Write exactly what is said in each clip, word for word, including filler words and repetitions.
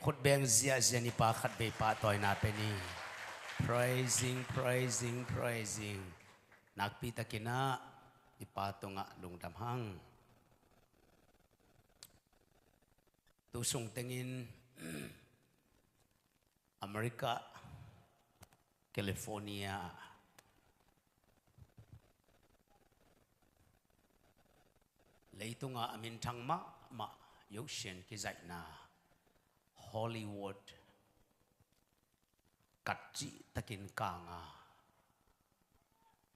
Khutbeng ziahziah i Pa khatvei pahtawina pe ni. Praising, praising, praising. Nakpi takin ah i Pa tungah lungdam hang. Tu sung tengin America, California, leitunga a minthang mahmah yohsian kizaihna Hollywood kat cihtakin kanga,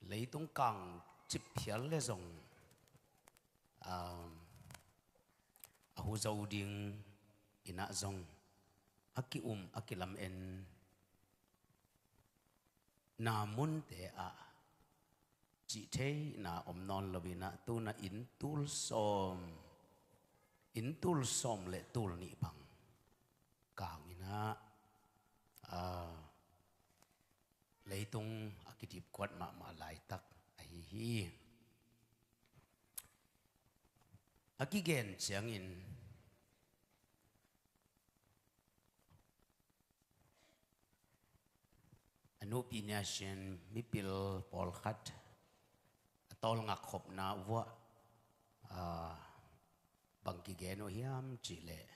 leitung kang cip phial le zong, um, a hu zo ding in ah zong a ki-um, a kilamen na munte ah cih theihna om nawn lo in ah, tu-in ah inn tul sawm, inn tul sawm le tul nih bang kang in ah, aa, leitung a kidipkuat mahmah laitak ahi hi. A kigen ciangin a nupi Nation mipil pawlkhat a tawlngak khopna uh ah, aa, bang kigen uh hiam cih leh,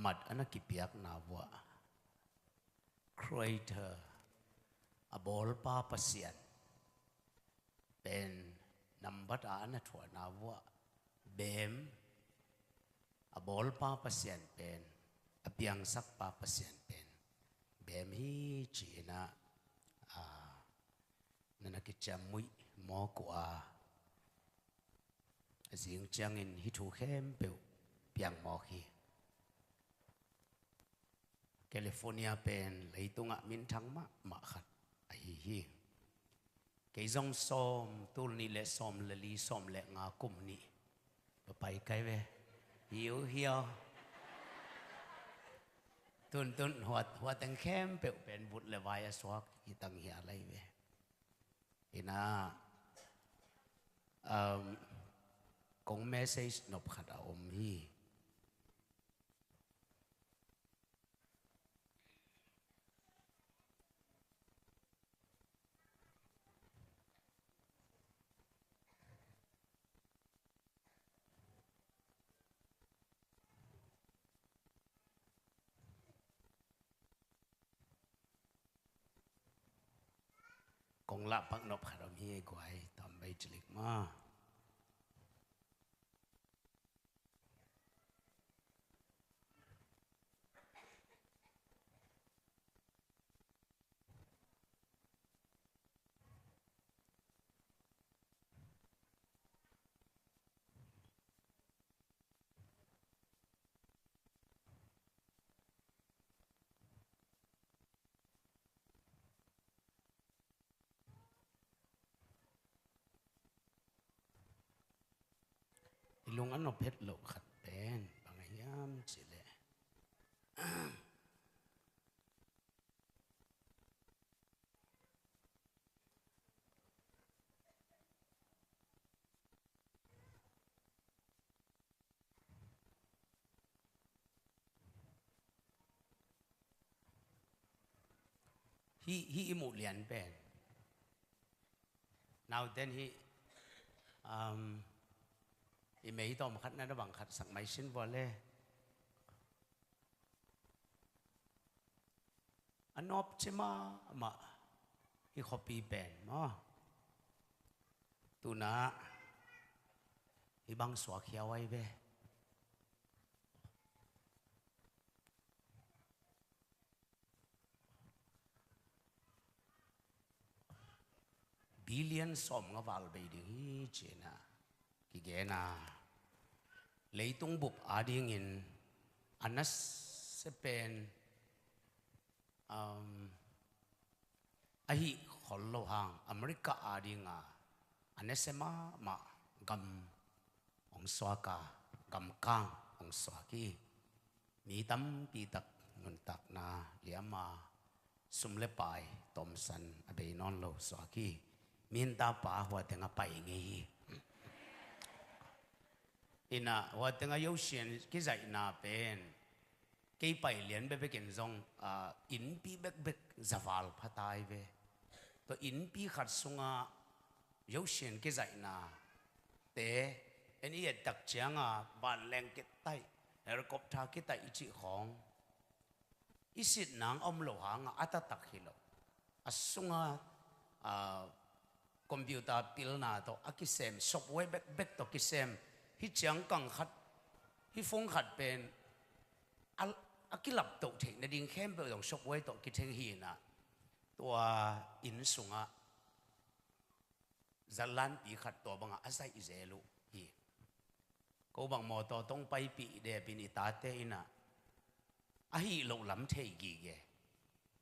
mat a na kipiakna uh ah, Creator, a bawlpa Pasian pen nambat a a na thuahna uh ah, beem, a bawlpa Pasian pen, a piangsakpa Pasian pen beem hi ci-in ah, aa, na na kiciammuih mawk uh a, a zing ciangin hih thu khempeuh piang mawk hi. California pen leitungah minthang mahmah khat ahi hi. Kei zong sawm, tul nih le sawm le li, sawm le nga kum nih va pai kai ve. Hiu hiau. Tuntun huat, huateng khempeuh pen vut le vai a suak hi tang hi a lai ve. Ina, um, kong message nop khat a om hi. Kong lah pak nop khat om hi ei guai, tam bei cilik ma. I lung a nop het loh khat pen bang a hiam cih leh, hih, hih i muh lian pen, nauten hih, um, i mei tawm khat na na bang khat sak mai sin vua le. A nop ci mahmah hih khuapi pen maw. Tu-in ah hih bang suak hiau ai ve. Billion sawmnga val bei ding hi ci-in ah kigen a, leitung bup adingin a nasia pen, um, ahi khol lo hang America adinga a nasia mahmah gam hong suak a, gamkang hong suak hi. Mi tampi tak nuntakna liam a, sum le pai tawmsan a bei nawn lo suak hi. Min tapa hua teng a pai ngei hi. Inah, hua tengah Yosian kizaihna pen kei pai lian bekbekin zong, ah, innpi bekbek zaval pha tai ve. Tua innpi khat sungah Yosian kizaihna te en i et tak cianga vanleng kitaih, helicopter kitaih i cih khawng i sitnang a om lo hanga a taktak hi lo. A sunga, ah, computer pilna tawh a kisem, software bekbek tawh kisem, hi ciang kang khat, hi phone khat pen a, a kilaptoh theih nading khempeuh zong software tawh kitheng hi inah, tua inn sungah zatlanpi khat tua bangah a zaih zel uh hi. Ko bang mawtaw tawh hong paipih depin i tate inah a hih loh lam thei gige.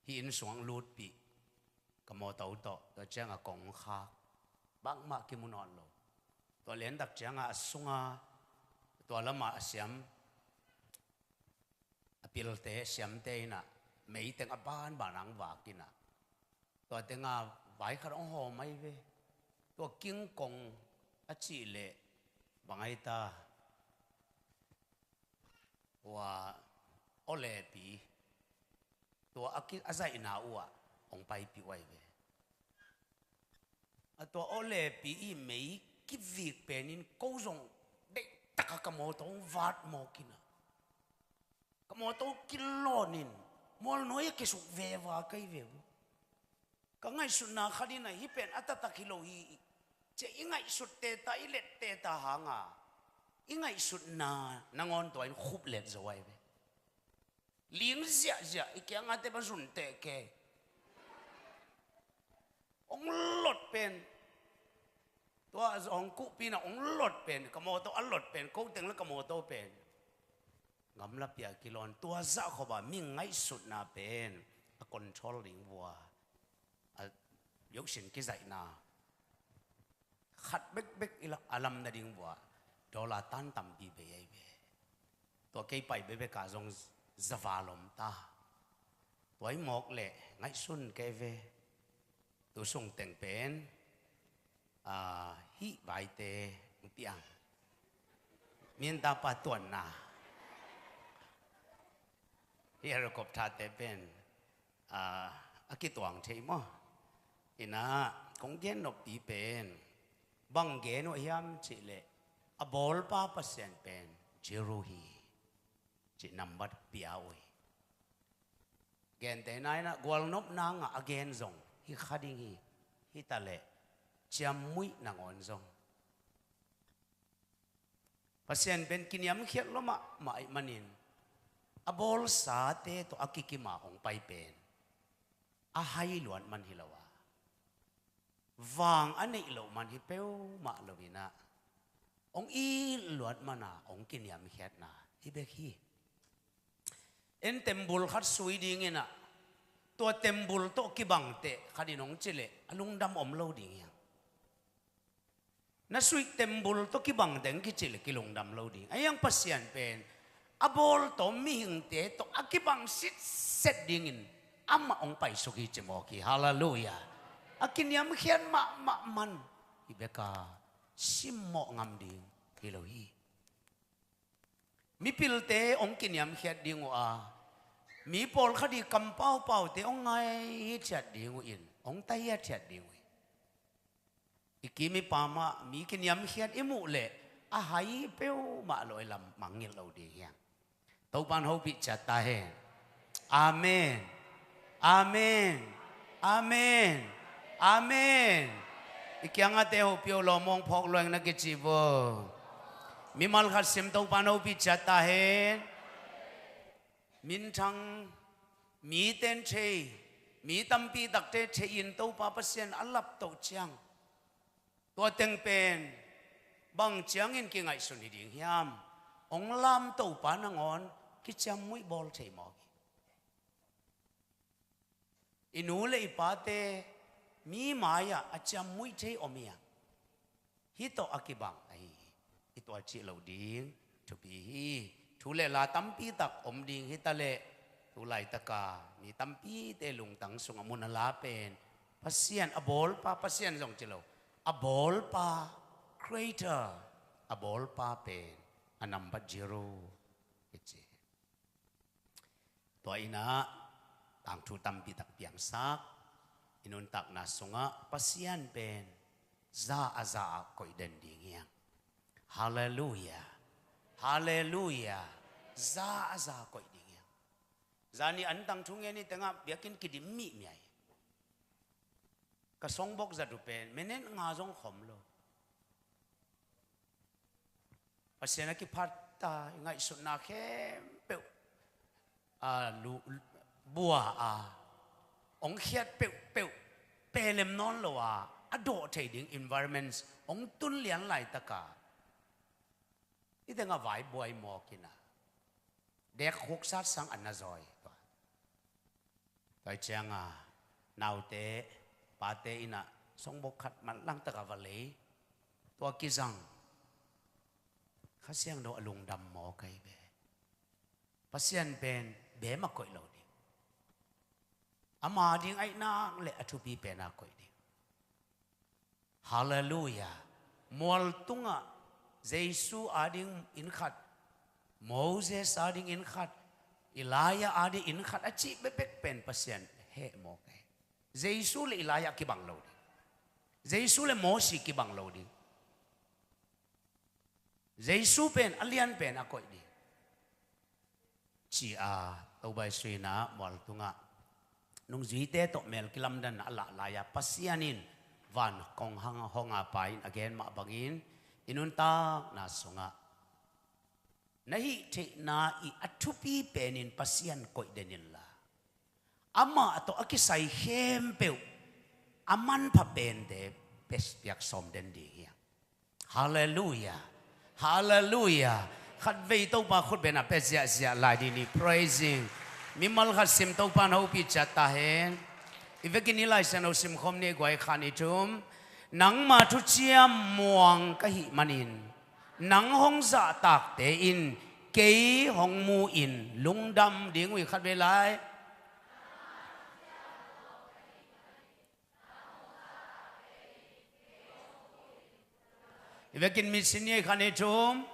Hih inn sungah hong lutpih, ka mawtaw tawh, tua ciangah kong khak, bangmah kimu nawn lo. Tua liantak ciangah a sunga tua lamah a siam, a pilte siamte inah meiteng a banban ang vak inah, tua tenga vai khat hong hawm ai ve. Tua kingkong a cih leh bang ai ta, ua, awlepi, tua a ki, a zaihna uhah hong paipih uh ai ve. A tua awlepi i mei kivik penin ko zong deihtaka ka mawtaw hong vat mawk inah, ka mawtaw kilawnin mualnuai a kisuk veva kei ve uh. Ka ngaihsutna khat inah hih pen a taktak hi lo hi, cia i ngaihsut teta, i let teta hanga i ngaihsutna nangawn tua in khup let zo ai ve. Ling ziahziah, i kiangate bang zun teh ke. Hong lot pen, tua hong kuhpina hong lot pen, ka mawtaw a lot pen, ko teng le ka mawtaw pen gamlapi a kilawn, tua zah khawpa mi ngaihsutna pen a control ding vua. A, Yosian kizaihna khat bekbek i la, a lam nading vua dollar tan tampi bei ai ve. Tua kei pai bekbeka zong zaval om ta. Tua i mawk leh ngaihsun kei ve. Tu sung teng pen, ah, hih vaite hong piang. Mintapa tuanna. Hih helicopter te pen, ah, a kituang thei maw? Inah, kong gen noppi pen bang gen uh hiam cihleh, a bawlpa Pasian pen Jiru hi, cih nambat pia uh hi. Gentehna inah gualnopna ngah a gen zong hi kha ding hi. Hitaleh ciammuih nangawn zong Pasian pen kiniamkhiat lua mahmah ahih manin, a bawlsate tawh a kikima hong pai pen a hai luat man hi lo a, vang a neih loh man hi peuhmah lo inah, hong it luat mana hong kiniamkhiatna hi bek hi. En tembul khat sui ding inah, tua tembul tawh kibangteh khat in hong cileh a lungdam om lo ding hiang. Na suih tembul tawh kibang deng kicih le kilungdam lo ding. Ahi hang Pasian pen a bawl tawh mihingte tawh a kibang sitset dingin amah hong paisuk hi ci mawk hi. Halleluiah. A kiniamkhiat mahmah man hi beka simmawh ngam ding hi lo hi. Mipilte hong kiniamkhiat ding uh a, mi pawlkhat i kampaupaute hong ngaihithiat ding uh in, hong taihithiat ding uh hi. I kim i pam ah mi kiniamkhiat i muh leh a hai peuhmah lo i lam mangngilh lo ding hiang. Topan hopih ciat ta hen. Amen. Amen. Amen. Amen. I kiangate hopih uh, lawm hong phawk luang na kici vo. Mimal khat sim, Topan hopih ciat ta hen. Minthang, miten thei, mi tampi takte thei in Topa Pasian a laptoh ciang, tua teng pen bang ciangin kingaihsun hi ding hiam? Hong lam Topa nangawn kiciammuih bawl thei mawk hi. I nu le i pate mi mai-ah a ciammuih thei om hi a, hih tawh a kibang ahi hi. I tualcih lo ding thupi hi. Thu le la tampi tak om ding hitaleh, tu laitaka mi tampite lungtang sungah mun a la pen Pasian, a bawlpa Pasian zong ci lo, a bawlpa, Creator, a bawlpa pen a nambat zero kici. Tua in ah tangthu tampi tak piangsak, i nuntakna sungah Pasian pen za a za ah koih den ding hi hang. Halleluiah. Halleluiah. Za a za koih ding hi hang. Zani an tangthu ngen i tengah biakinn kidim mihmih ahi. Ka songbok zat uh pen minute nga zong khom lo. Pasian a kiphat ta, i ngaihsutna khempeuh a lu, bua a, hong khiat peuhpeuh pelem nawn lo a, a dawh thei ding environments hong tun lian laitaka i tengah vai buai mawk in a, dek khuk sat sang a na zawi tua. Tua cianga naute, pate in ah songbok khat manlang taka va lei, tua kizang Kha Siangtho a lungdam mawk ahi ve. Pasian pen bem a koih lo ding. Ama ding aih nak le a thupi pen a koih ding. Halleluiah. Mual tungah Jesu ading inn khat, Moses ading inn khat, Elijah ading inn khat a cih bekbek pen Pasian heh mawk ahi. Jesu le Elijah kibang lo ding. Jesu le Moses kibang lo ding. Jesu pen a lian pen a koih ding. Ci-a Topa Jesu in ah mual tungah nungzuite tawh mel kilamdanna a lah lai-a Pasian in van kong hang hong a pai in a gen mah bangin i nuntakna sungah na hih theihna i a thupi penin Pasian koih den inla, amah tawh a kisai khempeuh a manpha pente pes piak sawm den ding hi. Halleluiah. Halleluiah. Khatvei Topa khutbetna pia ziahziah lai ding ni, praising. Mimal khat sim, Topa in hopih ciat ta hen. I vekin i Lai Siangtho simkhawm ni, guai khan i thum. Nangma thuciam muang ka hih manin nang hong zahtakte in kei hong mu-in lungdam ding uh hi. Khatvei lai. I vekin mi sin ni, khan i thum.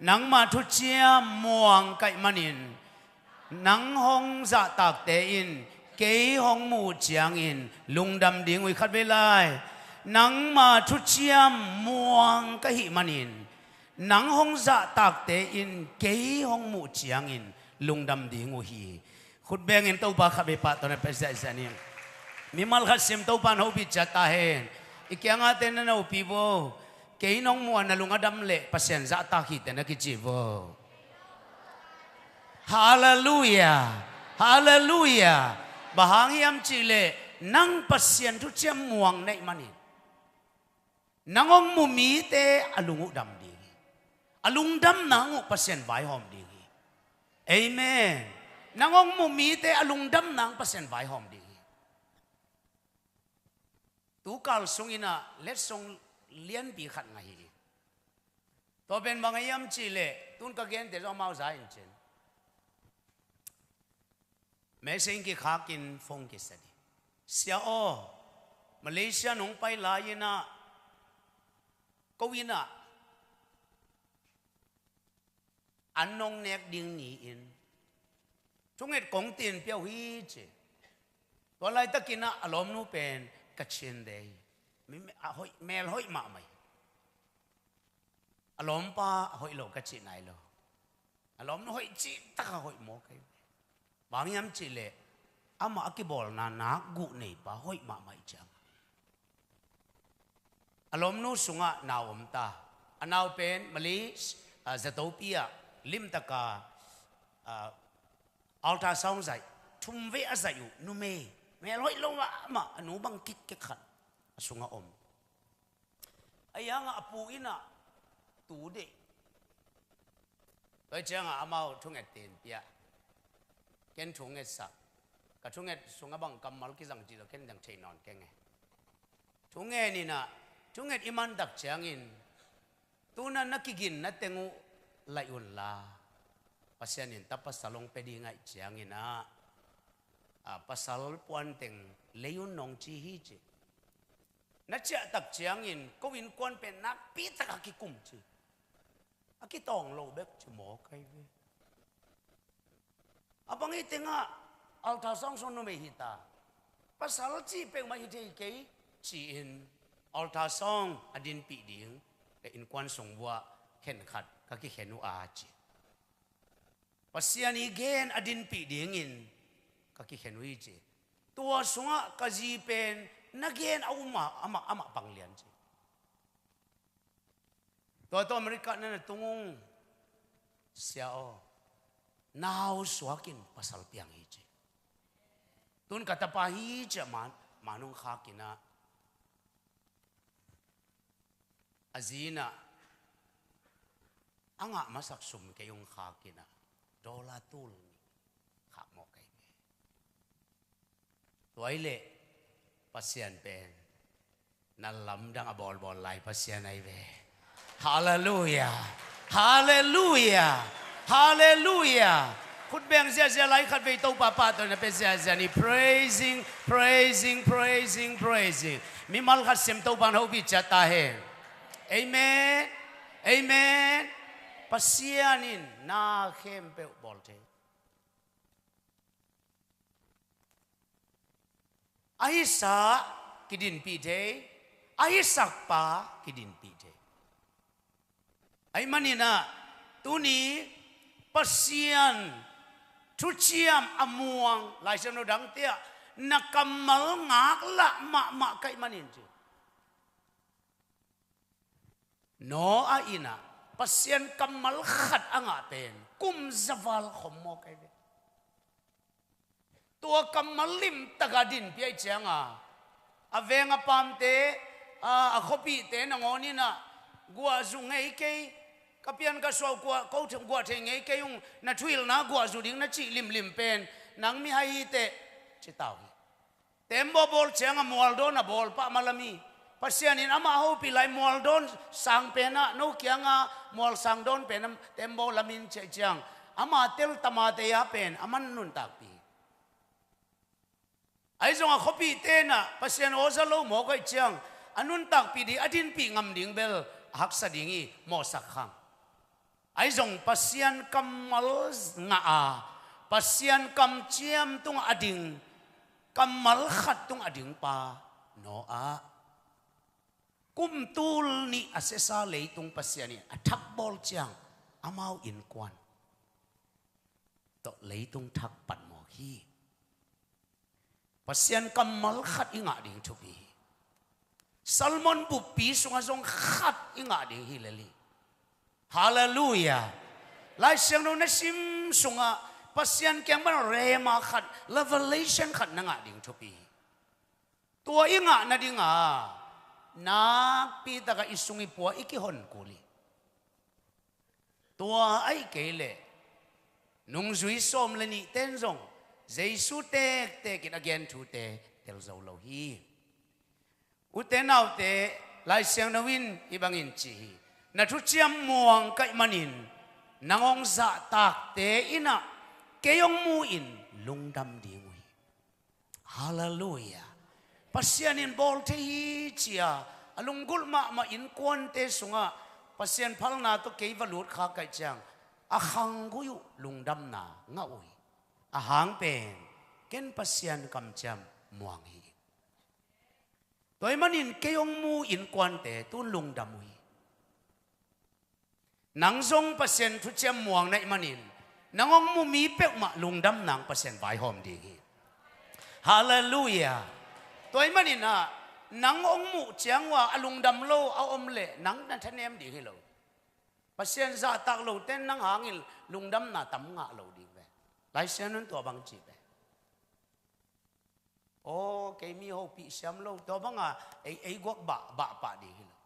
Nangma thuciam muang ka hih manin nang hong zahtakte in kei hong muh ciangin lungdam ding uh hi. Khatvei lai. Nangma thuciam muang ka hih manin nang hong zahtakte in kei hong muh ciangin lungdam ding uh hi. Khut bengin Topa khatvei pahtawi na pia ziahziah ni. Mimal khat sim, Topa in hopih ciat ta hen. I kiangah te na hopih vo. Kei nong muh a na lung a dam leh Pasian zahtak hi teh na kici vo. Halleluiah. Halleluiah. Bang hang hiam cihleh nang Pasian thuciam muang na hih manin nang hong muh mite a lung uh dam ding hi. A lungdam nang uh Pasian vaihawm ding hi. Amen. Nang hong muh mite a lungdam nang Pasian vaihawm ding hi. Tukal sungin ah letsong lianpi khat ngah hi. Tua pen bang a hiam cihleh tun ka gente zong amau za in cin. Message kikhakin phone kisa ding. Sia aw, Malaysia nong pai lai-in ah ko inn ah an nong nek ding ni-in thunget kong tin pia uh hi ci. Tua laitakin ah a lawmnu pen ka cin de hi. Mi, mi, a hoih, mel hoih mahmah hi. A lawmpa a hoih lo ka cih nai lo. A lawmnu hoih cihtak a hoih mawk ahi. Bang hiam cihleh amah a kibawlna nak guh neipa hoih mahmah hi ciang. A lawmnu sungah nau om ta. A nau pen Malaysia, ah, Zatopi ah limtaka, ah, ultrasound zaih, thumvei a zaih uh, numei, mel hoih lo mahmah, a nu bang kikkek khat a sungah om. A hiangah a pu in ah tu deih. Tua hi ciangah amau thunget tin pia. Ken thunget sak. Ka thunget sungah bang kammal kizang cih tawh ken dang thei nawn keng e. Thungen in ah, thunget i man tak ciangin, tu-in ah na kiginna teng uh laih unla, Pasian in ta pasal hong pia ding ahih ciangin ah, a, pasal puan teng lei un nong ci hi ci. Na ciah tak ciangin ko innkuan pen nakpi takah kikum ci. A kitawng lo bek ci mawk ahi ve. A bang hi tengah altar sawng sung numei hi ta. Pasal cih peuhmah hi thei kei ci-in altar sawng a dinpih ding le innkuan sung vuah khenkhat ka kikhen uh a ci. Pasian i gen a dinpih dingin ka kikhen uh hi ci. Tua sungah ka zi pen na gen a um a amah, amah panglian ci. Tua tawh America na na tung ung sia aw. Nau suakin pasal piang hi ci. Tun ka tapa hi ci a man, man hong khakin ah a zi in ah a ngah masak sum kei hong khakin ah dollar tul nih khak mawk ahi ve. Tua hi leh Pasian pen na lamdang a bawlbawl lai Pasian ahi ve. Halleluia. Halleluia. Halleluia. Khut beng ziahziah lai khat vei Topa pahtawi na pia ziahziah ni. Praising, praising, praising, praising. Mimal khat sem Topa in hopih ciat ta hen. Amen. Amen. Pasian in na khempeuh bawl thei. A hisa kidinpih thei, a hisakpa kidinpih thei. Ahih manin ah tuni Pasian thuciam a muang Lai Siangtho dangte ah na kammal ngaklah mahmah ka hih manin ci. Noah in ah Pasian kammal khat a ngah pen kum za val khawm mawk ahi ve. Tua kammal limtak a dinpih ahih ciangin a veng a paamte, a, a khuapihte nangawn in ah guahzu ngei kei, ka pian ka suah guah, ko guah thei ngei kei ung, na thuhilhna guahzu ding na cih limlim pen nang mihai hi teh ci ta uh hi. Tembaw bawl ciangin mualdawn a bawl pah mah lam hi. Pasian in amah hopih lai mualdawn sang pen ah no kiangah mual sang dawn pen ah tembaw lam in ci ahih ciang ama tel tamate a pen amah nuntakpih hi. Ahi zongin a khuapihte in ah Pasian aw za lo mawk ahih ciang a nuntakpih ding, a dinpih ngam ding bel a haksa ding hi, mawhsak khang. Ahi zong Pasian kammal ngah a, Pasian kamciam tungah a ding, kammal khat tungah a ding pa Noah, kum tul nih a siasa leitung Pasian in a thak bawl ciang amau innkuan tawh leitung thak pan mawk hi. Pasian kammal khat i ngah ding thupi hi. Salmon buppi sungah zong khat i ngah ding hi lel hi. Halleluia. Lai Siangtho na sim sungah Pasian kiang pan rhema khat, revelation khat na ngah ding thupi hi. Tua i ngah nadinga nakpi takah i sung i pua i kihon kul hi. Tua ahih kei leh nungzui sawm le nihte in zong Jesu tektek in a gen thute tel zo lo hi. Ute naute, Lai Siangtho in hih bangin ci hi. Na thuciam muang ka hih manin nang hong zahtakte in ah kei hong mu-in lungdam ding uh hi. Halleluia. Pasian in bawl thei hi ci-a a lunggulh mahmah innkuante sungah Pasian phalna tawh kei va lut kha ka hih ciang a khanggui uh lungdamna ngah uh hi. A hang pen ken Pasian kamciam muang hi. Tua ahih manin kei hong mu innkuante tun lungdam uh hi. Nang zong Pasian thuciam muang na hih manin nang hong mu mi peuhmah lungdam nang Pasian vaihawm ding hi. Halleluia. Tua ahih manin ah nang hong muh ciang uh a lungdam lo a om leh nang na thanem ding hi lo. Pasian zahtak lote in nang hangin lungdamna tam ngah lo ding ve. Lai Siangtho in tua bang ci ve. Aw, kei mi hopih siam lo, tua banga ei, ei guak bah, bah pah ding hi lo.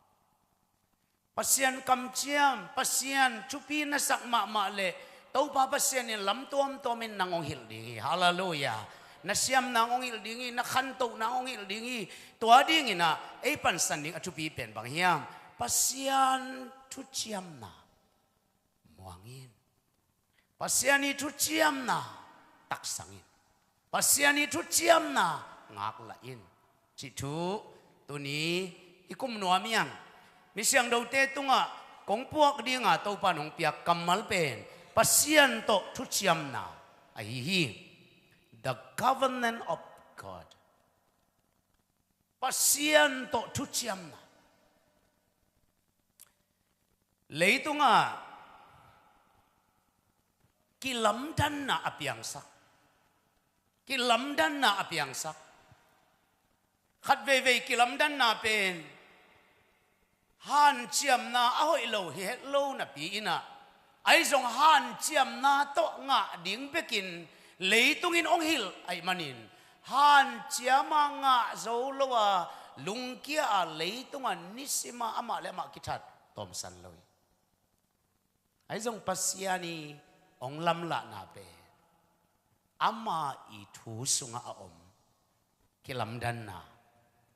Pasian kamciam, Pasian thupi na sak mahmah leh Topa Pasian in lam tuamtuamin nang hong hilh ding hi. Halleluia. Na siamna hong hilh ding hi, na khantohna hong hilh ding hi. Tua dingin ah ei pansan ding a thupi pen bang hiam? Pasian thuciamna muang in. Pasian ii thuciamna taksang in. Pasian ii thuciamna ngaklah in. Cih thu tuni i kum nuam hi hang. Mi siangthote tungah kong puak dinga Topa in hong piak kammal pen Pasian tawh thuciamna ahi hi. The covenant of God. Pasian tawh thuciamna. Leitungah kilamdanna a piangsak. Kilamdanna a piangsak. Khat veivei kilamdanna pen hanciamna a hoih lo hi het lo napi inah, ahi zong hanciamna tawh ngah ding bekin leitung in hong hilh ahih manin, hanciama ngah zo lo a, lungkia a, leitungah nisima amah le amah kithat tawmsan lo hi. Ahi zong Pasian i hong lamlahna pen ama i thu sungah a om kilamdanna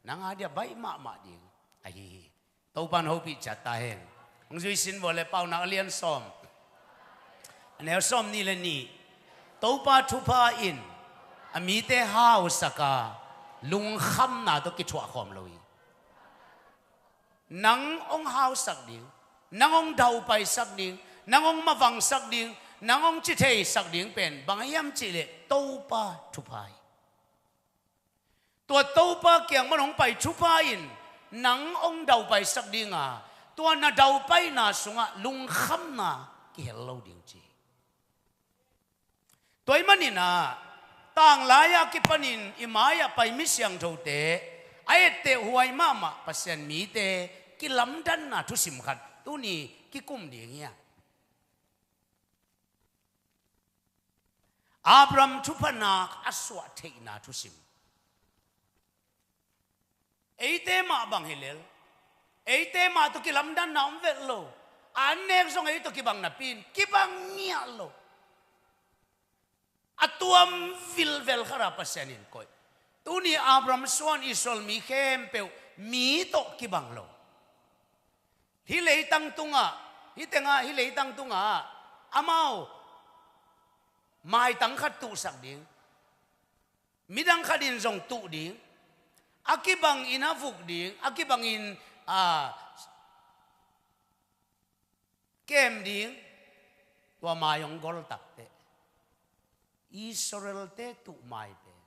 nang a dia baih mahmah ding ahi hi. Topa in hopih ciat ta hen. Hong zui sin vua le Paunak a lian sawm, a neu sawm nih le nih. Topa thupha in a mite hausak a, lungkhamna tawh kithuah khawm lo hi. Nang hong hausak ding, nang hong daupaisak ding, nang hong mavangsak ding, nang hong citheisak ding pen bang hiam cihleh Topa thupha hi. Tua Topa kiang man hong pai thupha in nang hong daupaisak dinga, tua na daupaina sungah lungkhamna kihel lo ding ci. Tua ahih maninah tanglai-ah kipanin i mai-ah pai mi siangthote a etteh huai mahmah Pasian mite kilamdanna thusim khat tuni kikum ding hi a, Abraham thupha nak a suah theihna thusim. Eite mah bang hi lel, eite mah tawh kilamdanna om vet lo. A annek zong ei tawh kibang napi in kibang ngiat lo. A tuam vilvel khat ah Pasian in koih. Tuni Abraham suan Israel mi khempeuh mi tawh kibang lo. Hih leitang tungah, hih tengah, hih leitang tungah amau maitang khat tuhsak ding, midang khat in zong tuh ding, a kibangin a vuk ding, a kibangin, a, kem ding, tua mai hong gol takteh Israel-te tuh mai pen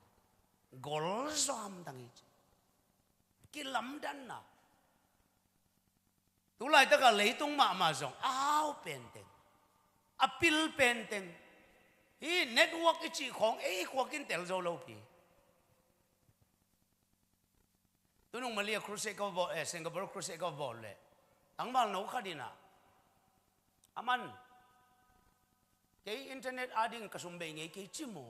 gol zaw hamtang hi ci. Kilamdanna. Tu laitakah leitung mahmah zong a hau penteng, a pil penteng, hih network i cih khawng ei khuakin tel zo lo pi. Tunung Malaysia crusade ka va bawl, eh, Singapore crusade ka va bawl leh tangvalno khat inah, aman, kei internet ading ka sum bei ngei kei ci maw?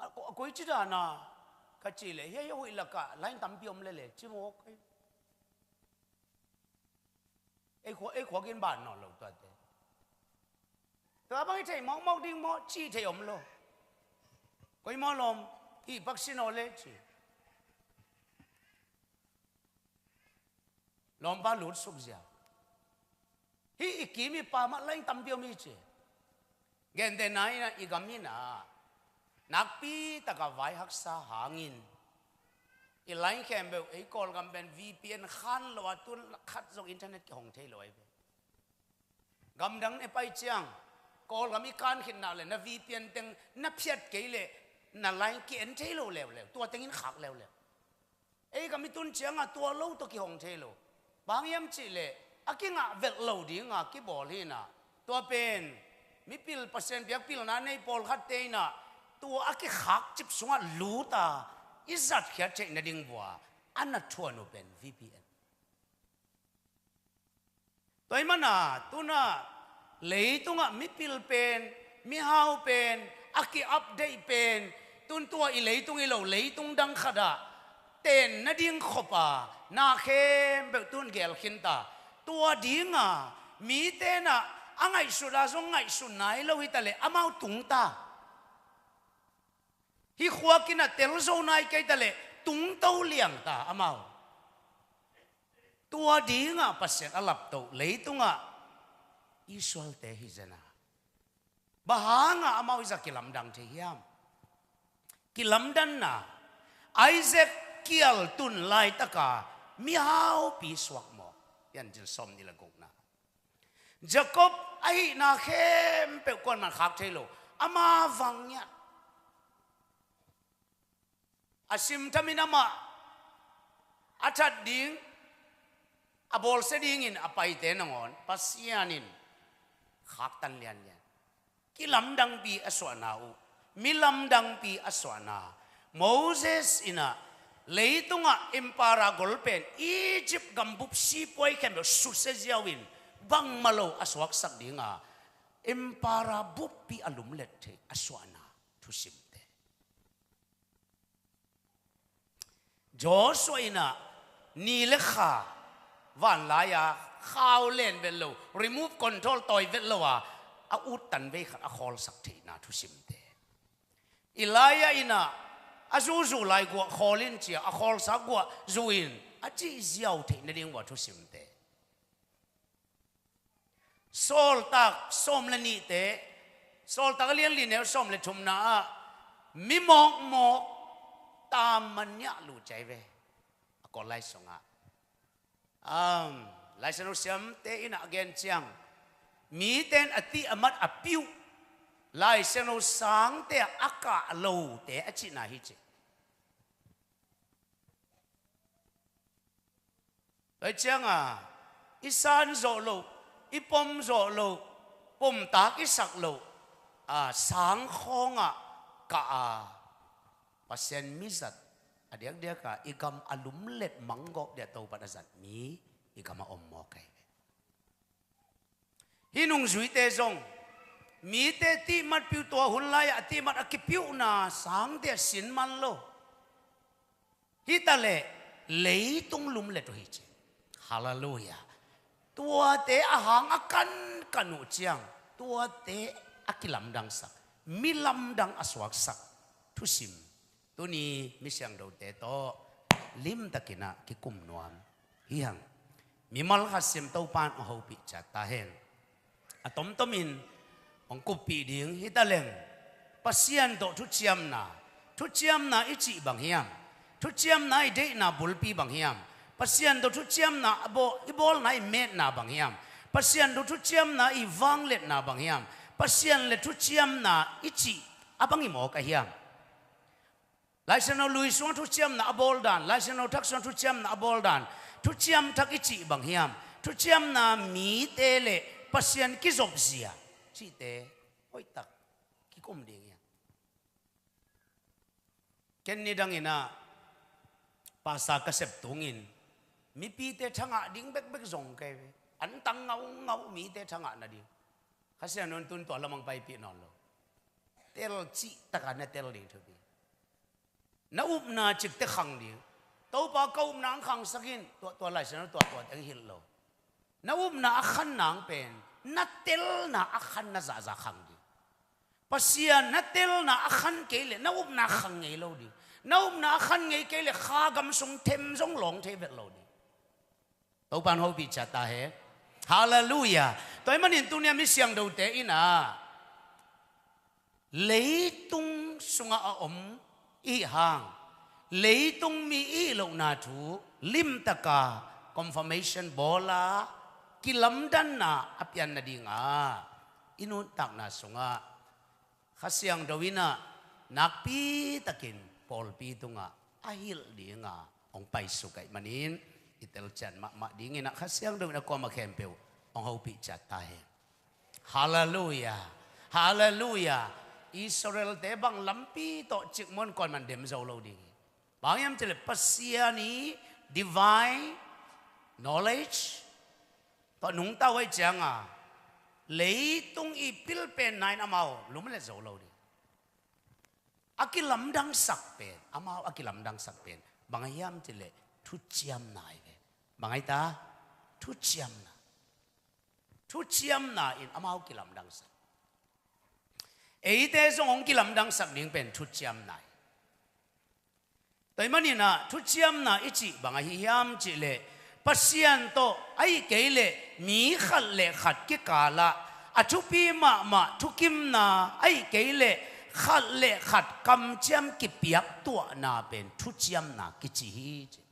A, ko-, a koici dana ka cih leh, hiai a huih lakah line tampi om lele ci maw? Ei khua-, ei khuakin ban nawn lo tuate. Tua bang i theih mawkmawk ding maw cih theih om lo. Koi maw lawm, hih paksi naw le ci. Lawmpa lut suk zia. Hih i kim i pam ah line tampi om hi ci. Gentehna inah i gam inah nakpi taka vai haksa hangin i line khempeuh ei Kawlgam pen VPN khan lo a tun khat zong internet kihong thei lo ahi ve. Gamdang ne pai ciang Kawlgam i kan khit nak le na VPN teng na phiat kei leh na line ki-en thei lo leuleu, tua tengin khak leuleu. Ei gam i tun ciangah tua lo tawh kihong thei lo. Bang hiam cihleh a kingah velh lo dinga kibawl hinah, tua pen mipil, Pasian biak pilna nei pawlkhatte inah tua a kikhak cip sungah luta i zatkhiat theih nading vua a na thuan uh pen VPN. Tua ahih mana tunah leitungah mipil pen, mihau pen, a ki-update pen, tun tua i leitung hi lo leitung dang khatah ten nading khop a na khempeuh tun gel khinta. Tua dinga mite inah a ngaihsut a zong ngaihsut nai lo hitaleh amau tungta. Hih khuakin a tel zo nai kei taleh tungto liangta amau. Tua dingah Pasian a laptoh leitungah Israel-te hi zena. Bang hangah amau i za kilamdang thei hiam? Kilamdanna. Isaac kial tun laitaka mihaupi suak mawk. Piancil sawm nih le gukna. Jacob ahihna khempeuh kuaman khak thei lo. Ama vang ngiat. A simthamin amah a that ding, a bawlsia dingin a paite nangawn Pasian in khaktan lianlian. Kilamdangpi a suahna uh, milamdangpi a suahna. Moses in ah leitungah empire golpen Egypt gambup sipuai khempeuh susia ziau in bangmah lo a suaksak dinga empire buppi a lumlet thei a suahna thusimte. Joshua in ah ni le kha vanlai-a khau len vet lo, remote control tawi vet lo a, a uttan vei khat a khawlsak theihna thusimte. Elijah in ah a zuzu lai guah khawl in ci-a, a khawlsak guah zu in a cih ziau theih nading uh a thusimte. Sawltak sawm le nihte, Sawltak a lian li neu sawm le thumna ah mi mawkmawk taman niah luh ciai ve. A Kawl lai sungah, um, Lai Siangtho siamte in ah a gen ciang, mite in a tih a mat a piuh Lai Siangtho sangte ah a kah lote a cihna hi ci. Tua cianga i san zawh loh, i pom zawh loh, pomtak i sak loh, a, sang khawngah kah a, Pasian mizat a diakdiaka i gam a lumlet manggawp dia Topan a zat mi i gam a om mawk ahi ve. Hih nungzuite zong mite tihmat piuh, tua hun lai-ah a tihmat a kipiuhna sangte ah sin man lo. Hi taleh leitung lumlet uh hi ci. Halleluiah. Tuate a hang a kankan uh ciang tuate a kilamdangsak, milamdang a suaksak thusim tuni mi siangthote tawh limtakin ah kikum nuam hi hang. Mimal khat sim Topan a hopih ciat ta hen. A tomtomin hong kuppih ding hi taleng, Pasian tawh thuciamna, thuciamna i cih bang hiam? Thuciamna i deihna bulpi bang hiam? Pasian tawh thuciamna a baw-, i bawlna i metna bang hiam? Pasian tawh thuciamna i vangliatna bang hiam? Pasian le thuciamna i cih a bang i mawk a hiam? Lai Siangtho lui sungah thuciamna a bawl dan, Lai Siangtho thak sungah thuciamna a bawl dan, thuciam thak i cih bang hiam? Thuciamna mite le Pasian kizopzia cihte hoihtak kikum ding hiam? Ken nidangin ah pasa ka sep tungin mipite thangah ding bekbek zong kei ve. An tang ngaungau mite thangah nading. Kha Siangtho in tun tua lamang paipih nawn lo. Tel cih takah na tel ding thupi. Na upna cikte khang ding. Topa ka upna ang khangsak in, tua, tua Lai Siangtho tua, tua teng hilh lo. Na upna a khan nang pen na telna a khan na zahzah khang ding. Pasian na telna a khan kei leh na upna khang ngei lo ding. Na upna a khan ngei kei leh kha gam sung them zong lawng thei vet lo ding. Topan hopih ciat ta hen. Halleluiah. Tua ahih manin tuni-a mi siangthote in ah leitung sungah a om i hih hang, leitung mi i hih lohna thu limtaka confirmation bawl a, kilamdanna a pian nadinga i nuntakna sungah Kha Siangtho in ah nakpitakin pawlpi tungah a hilh dinga hong paisuk ahih manin i telcian mahmah dingin ah Kha Siangtho in a kuamah khempeuh hong hopih ciat ta hen. Halleluiah. Halleluiah. Israel-te bang lampi tawh cikmawh in kuaman dem zo lo ding hi. Bang hiam cih leh Pasian i divine knowledge tawh nungta uh ahih cianga leitung i pilpenna in amau lumlet zo lo ding. A kilamdangsak pen, amau a kilamdangsak pen bang hiam cih leh thuciamna hi ve. Bang hi ta? Thuciamna. Thuciamna in amau kilamdangsak. Eite zong hong kilamdangsak ding pen thuciamna hi. Tua ahih manin ah thuciamna i cih bang ahi hiam cih leh Pasian tawh ahih kei leh mi khat le khat kikalah a thupi mahmah thukimna ahih kei leh khat le khat kamciam kipiak tuahna pen thuciamna kici hi ci.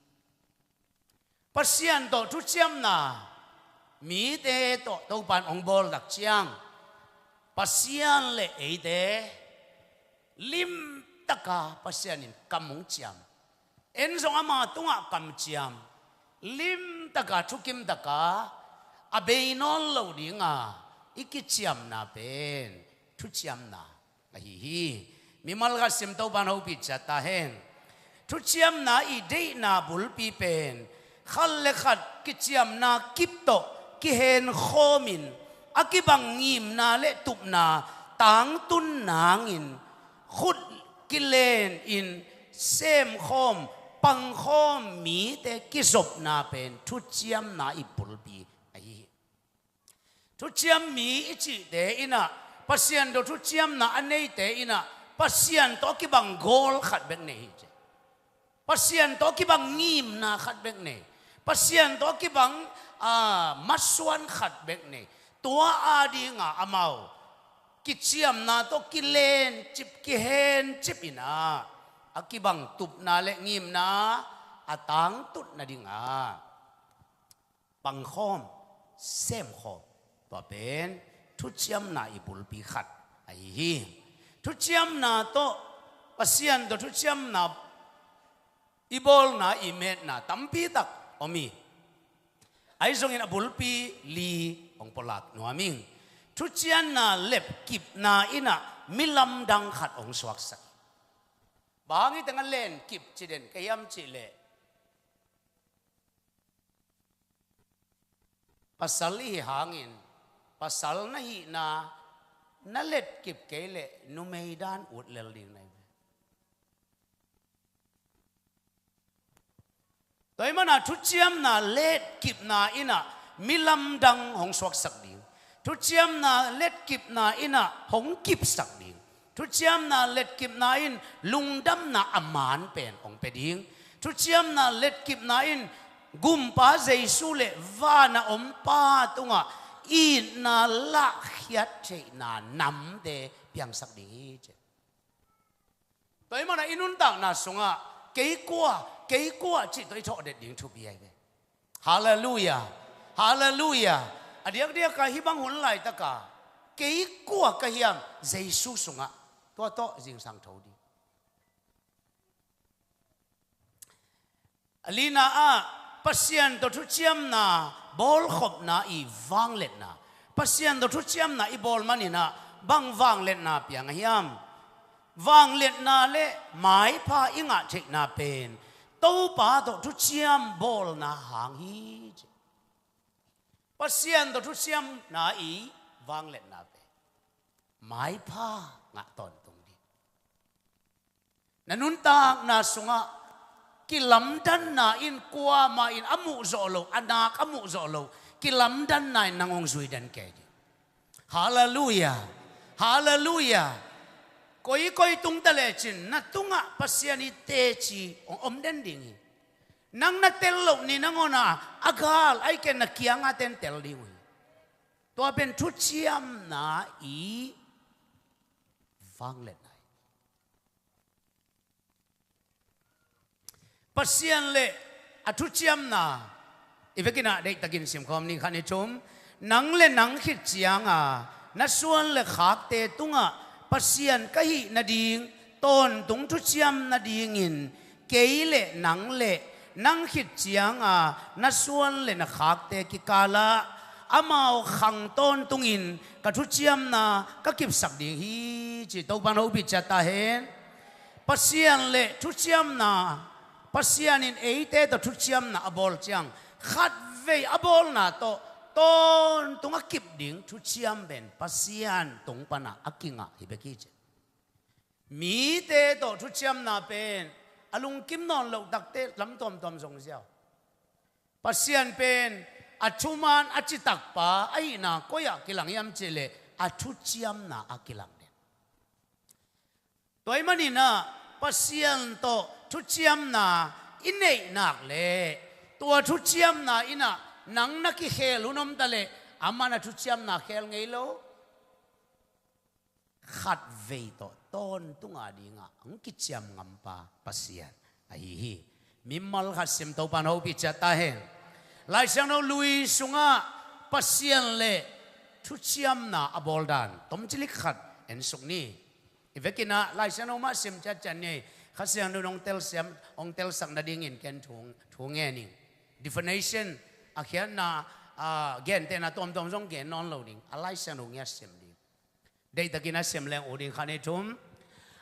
Pasian tawh thuciamna Mite tawh Topan hong bawl tak ciang Pasian le eite limtaka Pasian in kam hong ciam. En zong ama tungah kamciam, limtaka thukimtaka a bei nawn lo dinga i kiciamna pen thuciamna ahi hi. Mimal khat sim Topan hopih ciat ta hen. Thuciamna i deihna bulpi pen khat le khat kiciamna kip tawh kihenkhawmin a kibang ngimna le tupna tangtun nangin khut kilenin semkhawm, pangkhawm mite kizopna pen thuciamna i bulpi ahi hi. Thuciam mi i cihte innah Pasian tawh thuciamna a neite innah Pasian tawh a kibang gawl khat bek nei hi ci. Pasian tawh a kibang ngimna khat bek nei. Pasian tawh a kibang, ah, masuan khat bek nei. Tua adinga amau kiciamna tawh kilencip, kihencip innah a kibang tupna le ngimna a tangtut nadinga pangkhawm, semkhawm. Tua pen thuciamna i bulpi khat ahi hi. Thuciamna tawh, Pasian tawh thuciamna i bawlna, i metna tampi tak om hi. Ahi zongin a bulpi li hong pulak nuam ing. Thuciamna lepkipna innah mi lamdang khat hong suaksak. Bang hang i teng a lenkip ci den ka hiam cihleh, pasal i hi hangin, pasal na hihna na letkip kei leh numei dan ut lel ding na hi ve. Tua ahih manin thuciamna letkipna innah mi lamdang hong suaksak ding. Thuciamna letkipna innah hong kipsak ding. Thuciamna letkipna in lungdamna a man pen hong pia ding. Thuciamna letkipna in Gumpa Jesu le vana om Pa tungah itna lahkhiat theihna namte piangsak ding hi ci. Tua ahih manin i nuntakna sungah kei kua, kei kua cih tawh i thawh det ding thupi ahi ve. Halleluiah. Halleluiah. A diakdiaka hih bang hun laitaka kei kua ka hiam Jesu sungah, tua tawh zingsang tho ding. A lina ah Pasian tawh thuciamna bawlkhopna i vangliatna. Pasian tawh thuciamna i bawl maninah bang vangliatna piang a hiam? Vangliatna le maipha i ngah theihna pen Topa tawh thuciam bawlna hang hi ci. Pasian tawh thuciamna i vangliatna pen maipha ngah tawntung ding. Na nuntakna sungah kilamdanna in kuamah in a muhzawh loh, a nak a muhzawh loh kilamdanna in nang hong zuidan kei ding. Halleluiah. Halleluiah. Koikoi tung ta lecin na tungah Pasian i teci hong om den ding hi. Nang na tel loh ni nangawn a gal ahi kei na kianga ten tel ding uh hi. Tua pen thuciamna i vangliatna hi. Pasian le a thuciamna i vekinah deihtakin simkhawm ni, khat ni thum. Nang le nang khit cianga na suan le khakte tungah Pasian ka hih nading tawntung thuciam nadingin kei le nang le nang khit cianga na suan le na khakte kikalah amau khang tawntungin ka thuciamna ka kipsak ding hi ci. Topan hopih ciat ta hen. Pasian le thuciamna, Pasian in eite tawh thuciamna a bawl ciang khatvei a bawlna tawh tawntung a kip ding thuciam pen Pasian tung pana a kingah hi bek hi ci. Mite tawh thuciamna pen a lungkim nawn loh takte lam tuamtuam zong ziau. Pasian pen a thuman a citakpa ahihna koi-ah kilang hiam cihleh a thuciamna a kilang den. Tua ahih maninah Pasian tawh thuciamna i neih nak leh tua thuciamna innah nang na kikhel hun om ta leh amah na thuciamna khel ngei lo. Khatvei tawh tawntung a dingah hong kiciam ngampa Pasian ahi hi. Mimal khat sim Topan hopih ciat ta hen. Lai Siangtho lui sungah Pasian le thuciamna a bawl dan tomcilik khat ensuk ni. I vekin ah Lai Siangtho mah sim ciatciat ni. Kha Siangtho in hong telsiam, hong telsak nadingin ken thu, thu ngen ing. Definition, a khiatna, a, gentehna tuamtuam zong gen nawn lo ding. A Lai Siangtho ngiat sim ding. Deihtakin a sim leng ut ding, khat, nih, thum.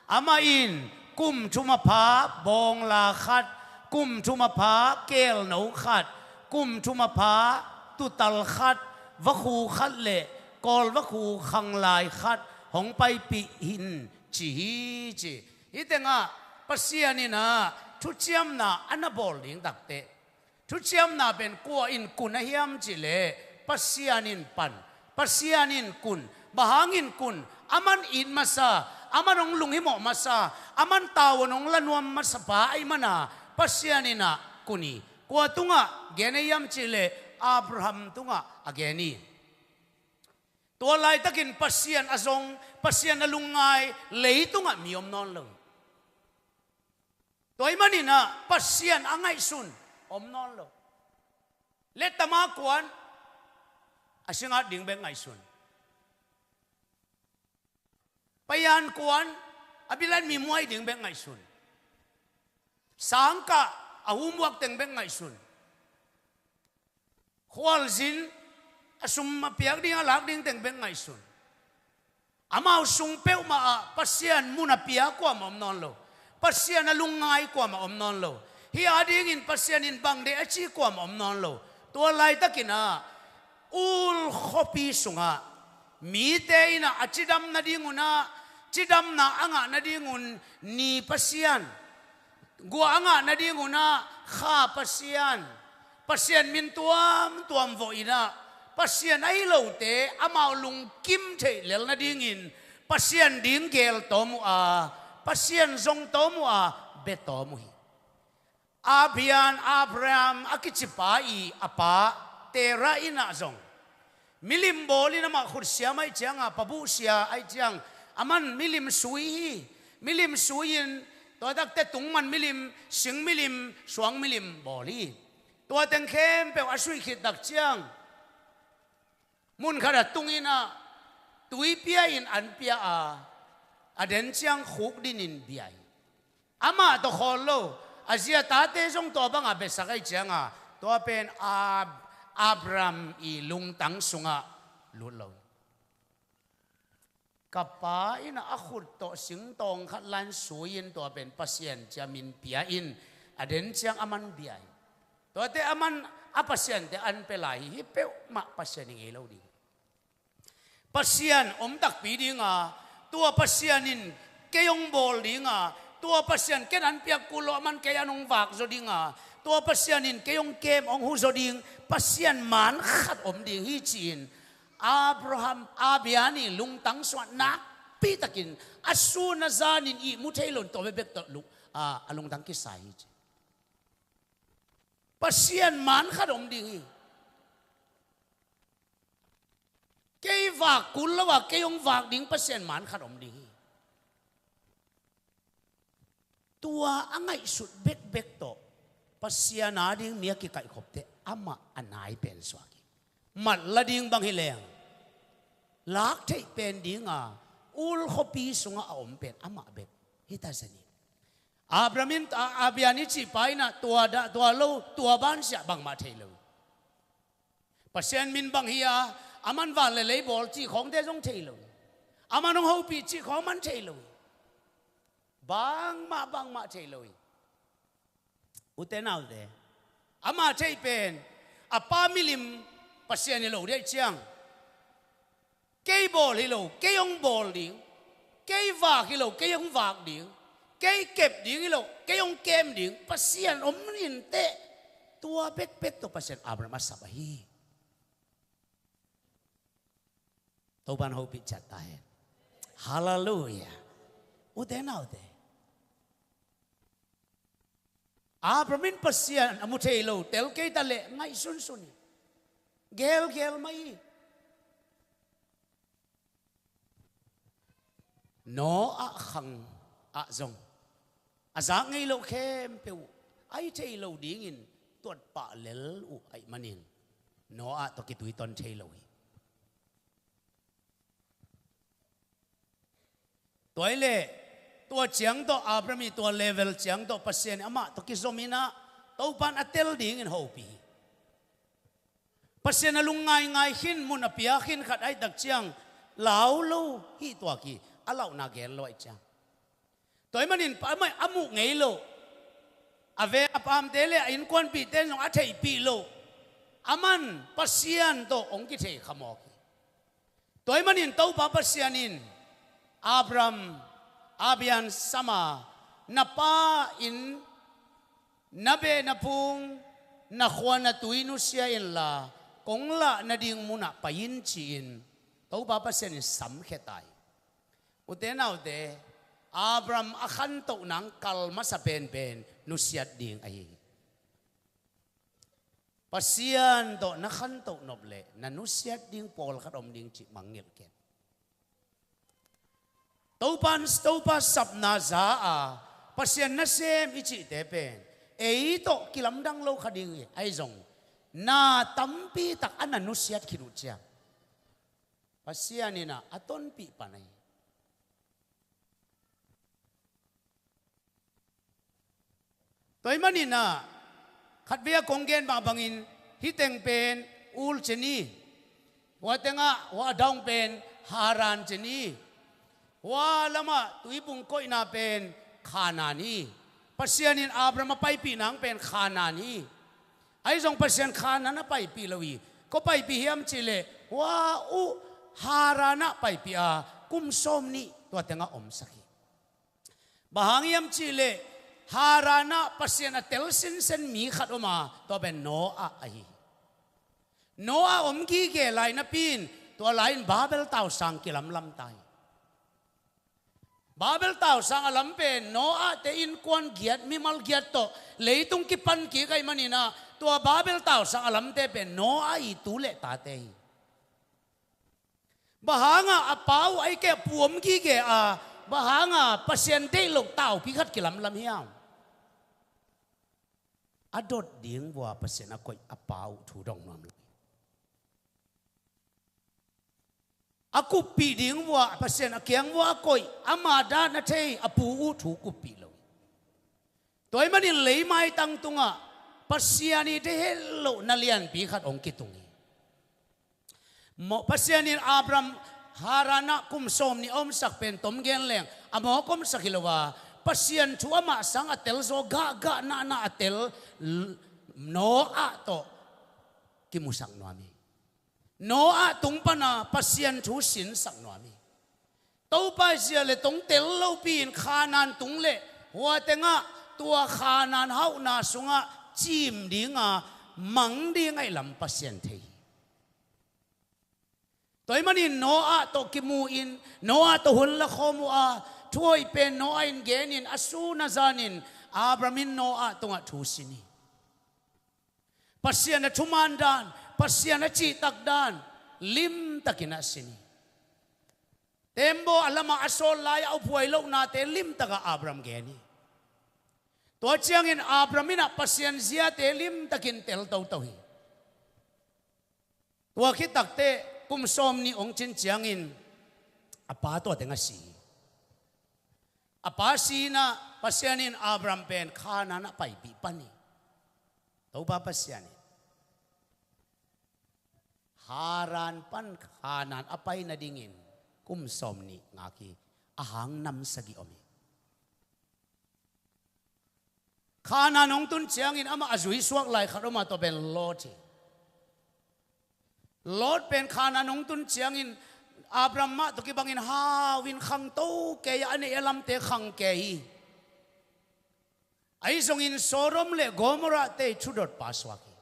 Amah in kum thum a pha bawngla khat, kum thum a pha keelno khat, kum thum a pha tutal khat, vakhu khat le kawlvakhu khanglai khat hong paipih in ci hi, ci. Hih tengah Pasian in ah thuciamna a na bawl ding takteh, thuciamna pen kua in kun a hiam cih leh Pasian in pan, Pasian in kun. Bang hangin kun? Aman it masa, aman hong lunghimawh masa, aman tavuan hong la nuam masa pa ahih manin Pasian in ah kun hi. Kua tungah gen a hiam cih leh Abraham tungah a gen hi. Tua laitakin Pasian a zong, Pasian a lungngai leitungah mi om nawn lo. Tua ahih manin ah Pasian a ngaihsun om nawn lo. Lettama kuan a singat ding bek ngaihsun. Payan kuan a bilan mi muai ding bek ngaihsun. Sangkah a humuak teng bek ngaihsun. Khualzin a sum a piak ding a lak ding teng bek ngaihsun. Amau sung peuhmah ah Pasian mun a pia kuamah om nawn lo. Pasian a lungngai kuamah om nawn lo. Hih adingin Pasian in bang deih a ci kuamah om nawn lo. Tua laitakin ah ul khuapi sungah mite in ah a cidam nadingun ah, cidamna a ngah nadingun ni pasian, guah a ngah nadingun ah kha pasian, pasian min tuamtuam vawh in ah, pasian ahi lote amau lungkim theih lel nadingin Pasian ding geel tawm uh a, Pasian zong tawm uh a, bia tawm uh hi. Abraham, Abraham a kici pa i a pa Terah in ah zong milim bawl in, amah khutsiam ahih ciangin, pabuhsia ahih ciangin, aman milim sui hi. Milim sui-in tua takte tungman milim, sing milim, suang milim bawl hi. Tua teng khempeuh a suih khit tak ciang mun khat a tung in ah tui pia in an pia a, a den ciang khukdin in bia hi. Amah tawh khawl lo, a zi a tate zong tua bangah biasak ahih ciangin tua pen Ab-, Abraham i lungtang sungah lut lo. Ka pa in ah a khut tawh singtawng khat la-in sui-in tua pen Pasian ci-a min pia in a den ciang aman bia hi. Tuate aman a pasiante an pia lai hi. Hih peuhmah Pasian i ngei lo ding. Pasian om takpi ding a, tua Pasian in kei hong bawl ding a, tua Pasian ken an piak kul lo, aman kei an hong vak zaw ding a, tua Pasian in kei hong kem, hong hu zaw ding, Pasian man khat om ding hi, ci-in Abraham, Abraham i lungtang sungah nakpitakin a sun a zanin ihmu thei lo-in tua bekbek tawh lung, a, a lungtang kisai hi, ci. Pasian man khat om ding hi. Kei vak kul lo a, kei hong vak ding Pasian man khat om ding hi. Tua a ngaihsut bekbek tawh Pasian ading mi a kikaihkhopte amah a nai pen suak hi. Mat la ding bang hi leng lak theih pen ding a, ul khuapi sungah a om pen amah bek hi ta zen hi. Abraham in, a, Abraham i cih pa in ah tua dah, tua lo, tua bansiah bangmah thei lo. Pasian min bang hi a, aman van le lei bawl cih khawngte zong thei lo. Aman hong hopih cih khawng aman thei lo. Bangmah, bangmah thei lo hi. Ute naute, ama theih pen a pa milim Pasian hi lo dih ciang, kei bawl hi lo, kei hong bawl ding. Kei vak hi lo, kei hong vak ding. Kei kep ding hi lo, kei hong kem ding. Pasian om inteh. Tua bekbek tawh Pasian Abraham a sap ahi. Topa'n hopih ciat ta hen. Halleluiah. Ute naute, Abraham in Pasian a mu thei lo tel kei ta leh ngaihsunsun hi. Gelgel mah hi. Noah khang ah zong a zak ngei loh khempeuh a hi thei lo dingin tuat pah lel uh ahih manin, Noah tawh kituiton thei lo hi. Tua hi leh tua ciang tawh, Abraham ii tua level ciang tawh Pasian amah tawh kizom in ah, Topa in a tel dingin hopih hi. Pasian a lungngaingai khin, mun a pia khin khat ahih tak ciang lau lo hi tuak hi, a lauhna gen lo ahih ciang. Tua ahih manin pa-, amah a muh ngei lo, a ve a pamte le a innkuanpihte in zong a theihpih lo, aman Pasian tawh hong kithei khamawk hi. Tua ahih manin Topa Pasian in, Abraham, a bian sam a, na pa inn, na beh na phung, na khua na tui nusia inla, kong lah nading munah pai in, ci-in Topa Pasian in samkhia ta hi. Ute naute, Abraham a khantoh nang kal masa penpen nusiat ding ahi hi. Pasian tawh na khantoh nop leh na nusiat ding pawlkhat om ding cih mangngilh ken. Topa, Topa sapna za a, Pasian nasem i cihte pen ei tawh kilamdang lo kha ding hi. Ahi zong na tampi tak a na nusiat khit uh ciang Pasian in ah a tonpih pan ahi. Tua ahih manin ah, khatvei a kong gen mah bangin, hih teng pen Ur ci ni, hua tengah, hua a daung pen Haran ci ni, hua lamah tuibung koihna pen Khanaan hi. Pasian in Abraham a paipih nang pen Khanaan hi. Ahi zong Pasian Khanaan a paipih lo hi. Kua paipih hiam cih leh, hua uh Haran ah paipih a, kum sawmnih tua tengah omsak hi. Bang hang hiam cih leh, Haran ah Pasian a tel sinsen mi khat om a, tua pen Noah ahi hi. Noah om gige lai napi in, tua lai-in Babel tausang kilamlam ta hi. Babel tausang a lam pen Noah-te innkuan giat, mimal giat tawh leitung kipan kik ahih manin ah, tua Babel tausang a lamte pen Noah ii tu le tate hi. Bang hang a a pa uh ahih kei leh pu om gige a, bang hang a Pasian deih loh taupi khat kilamlam hiam? A dot ding vua Pasian a koih a pa uh thu dong nuam lo hi. A kuppih ding vua Pasian a kiang vua a koih, ama dan a thei a pu uh thu kuppih lo hi. Tua ahih manin leimaitang tungah Pasian ii deih het loh na lianpi khat hong kitung hi. Mawh Pasian in Abraham Haran ah kum sawmnih a omsak pen tom gen leng a mawk omsak hi lo a, Pasian thu amah sang a tel zaw, gahgah nahna a tel l-, Noah tawh kimusak nuam hi. Noah tung pana Pasian thu sinsak nuam hi. Topa ii zia le tong tel lopi-in Khanaan tung leh hua tengah tua Khanaan hauhna sungah cim dinga mang ding ahih lam Pasian thei hi. Tua ahih manin Noah tawh kimu-in, Noah tawh hun lakhawm uh a, thu hoih pen Noah in genin, a sun a zanin Abraham in Noah tungah thu sin hi. Pasian a thuman dan, Pasian a cihtak dan limtakin a sin hi. Tembaw a lamah a sawl lai-ah uphuai lohnate limtakah Abraham gen hi. Tua ciangin Abraham in ah Pasian ziate limtakin tel toto hi. Tua khit takteh kum sawmnih hong cin ciangin a pa tua teng a si hi. A pa si-in ah Pasian in Abraham pen Khanaan ah paipih pan hi. Topa Pasian in Haran pan Khanaan a pai nadingin kum sawmnih ngak hi. A hang nam sagih om hi. Khanaan hong tun ciangin amah a zuisuak lai khat om a, tua pen Lot hi. Lot pen Khanaan hong tun ciangin Abraham mah tawh kibangin hau-in khangto kei a, a neih a lamte khang kei hi. Ahi zongin Sodom le Gomorrah-te ii thudot pa suak hi.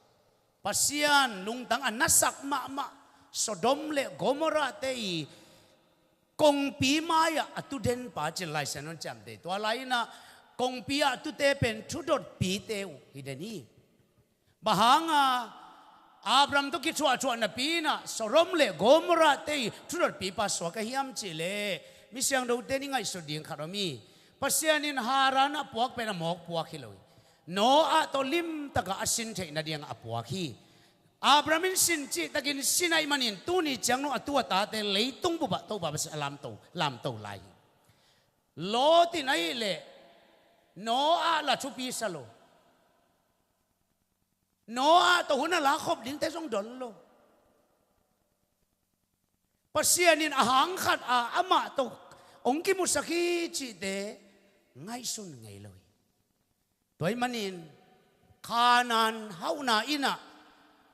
Pasian lungtang a nasak mahmah Sodom le Gomorrah-te ii kongpi mai-ah a tu den pa ci-in Lai Siangtho in hong ciamteh hi. Tua lai-in ah kongpi-ah a tute pen thudotpite uh hi den hi. Bang hanga Abraham tawh kithuahthuah napi-in ah Sodom le Gomorrah-te ii thudotpipa suak a hiam cih leh, mi siangthote in i ngaihsut ding khat om hi. Pasian in Haran ah puak pen a mawk puak hi lo hi. Noah tawh limtakah a sin theih nadingah a puak hi. Abraham in sin cihtakin sin ahih manin tuni ciang lo a tu a tate leitung bupah Topa Pasian a lamto, lamto lai hi. Lot in ahih leh Noah la thupi sa lo. Noah tawh hun a lakhop dingte zong don lo. Pasian in a hang khat a amah tawh hong kimusak hi cihte ngaihsun ngei lo hi. Tua ahih manin Kanaan hauhna in ah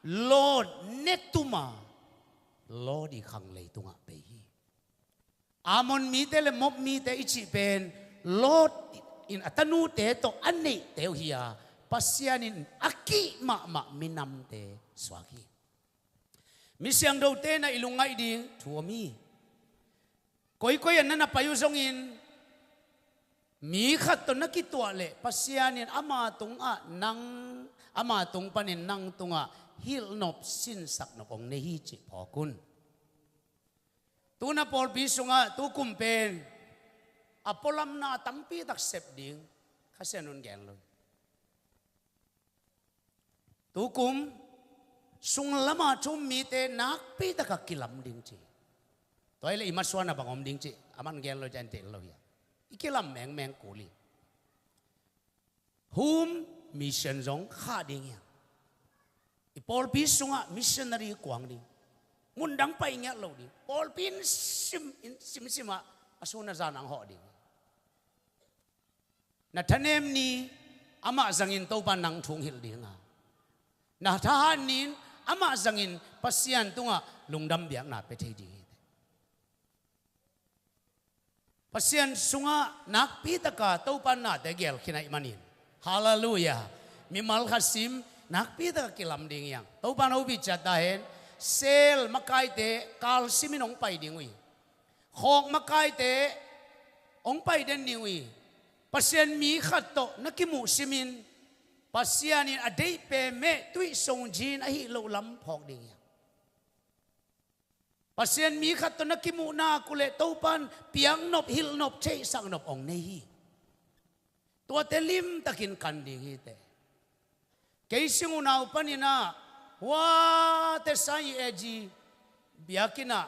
Lot ne tum a, Lot i khang leitungah pei hi. Ammon mite le Moab mite i cih pen Lot in a tanute tawh a neihte uh hi a, Pasian in a kih mahmah minamte suak hi. Mi siangthote na i lungngaih ding thu om hi. Koikoi a na na pai uh zongin mi khat tawh na kituah leh Pasian in ama tungah nang, ama tung panin nang tungah hilhnop, sinsaknop hong nei hi cih phawk un. Tu na pawlpi sungah tu kum pen a pualamna tampi tak sep ding Kha Sian un gen lo hi. Tu kum sung lama thu um mite nakpi taka kilam ding ci. Tua hi leh i masuan a bang om ding ci, aman gen lo cian tel lo hi a. I kilam mengmeng kul hi. Home mission zong khah ding hi a. I pawlpi sungah missionary kuang ding. Mundang pai ngiat lo ding. Pawlpi in sim, in simsim ah a sun a zan ang hawh ding. Na thanem ni amah zangin Topa nang thu hong hilh ding a, na thahat ni in amah zangin Pasian tungah lungdam biakna pia thei ding hi. Pasian sungah nakpi taka Topa nate gel khin ahih manin, halleluiah, mimal khat sim nakpi taka kilam ding hi hang. Topa in hopih ciat ta hen. Sel makaite kal simin hong pai ding uh hi. Khawk makaite hong pai den ding uh hi. Pasian mi khat tawh na kimuh simin Pasian in a deih peuhmah tuih song zin ahih loh lam phawk ding hi hang. Pasian mi khat tawh na kimuh nak uh leh Topa in piaknop, hilhnop, theihsaknop hong nei hi. Tuate limtakin kan ding hi teh. Kei sing unau panin ah hua tesa i e zi biakinn ah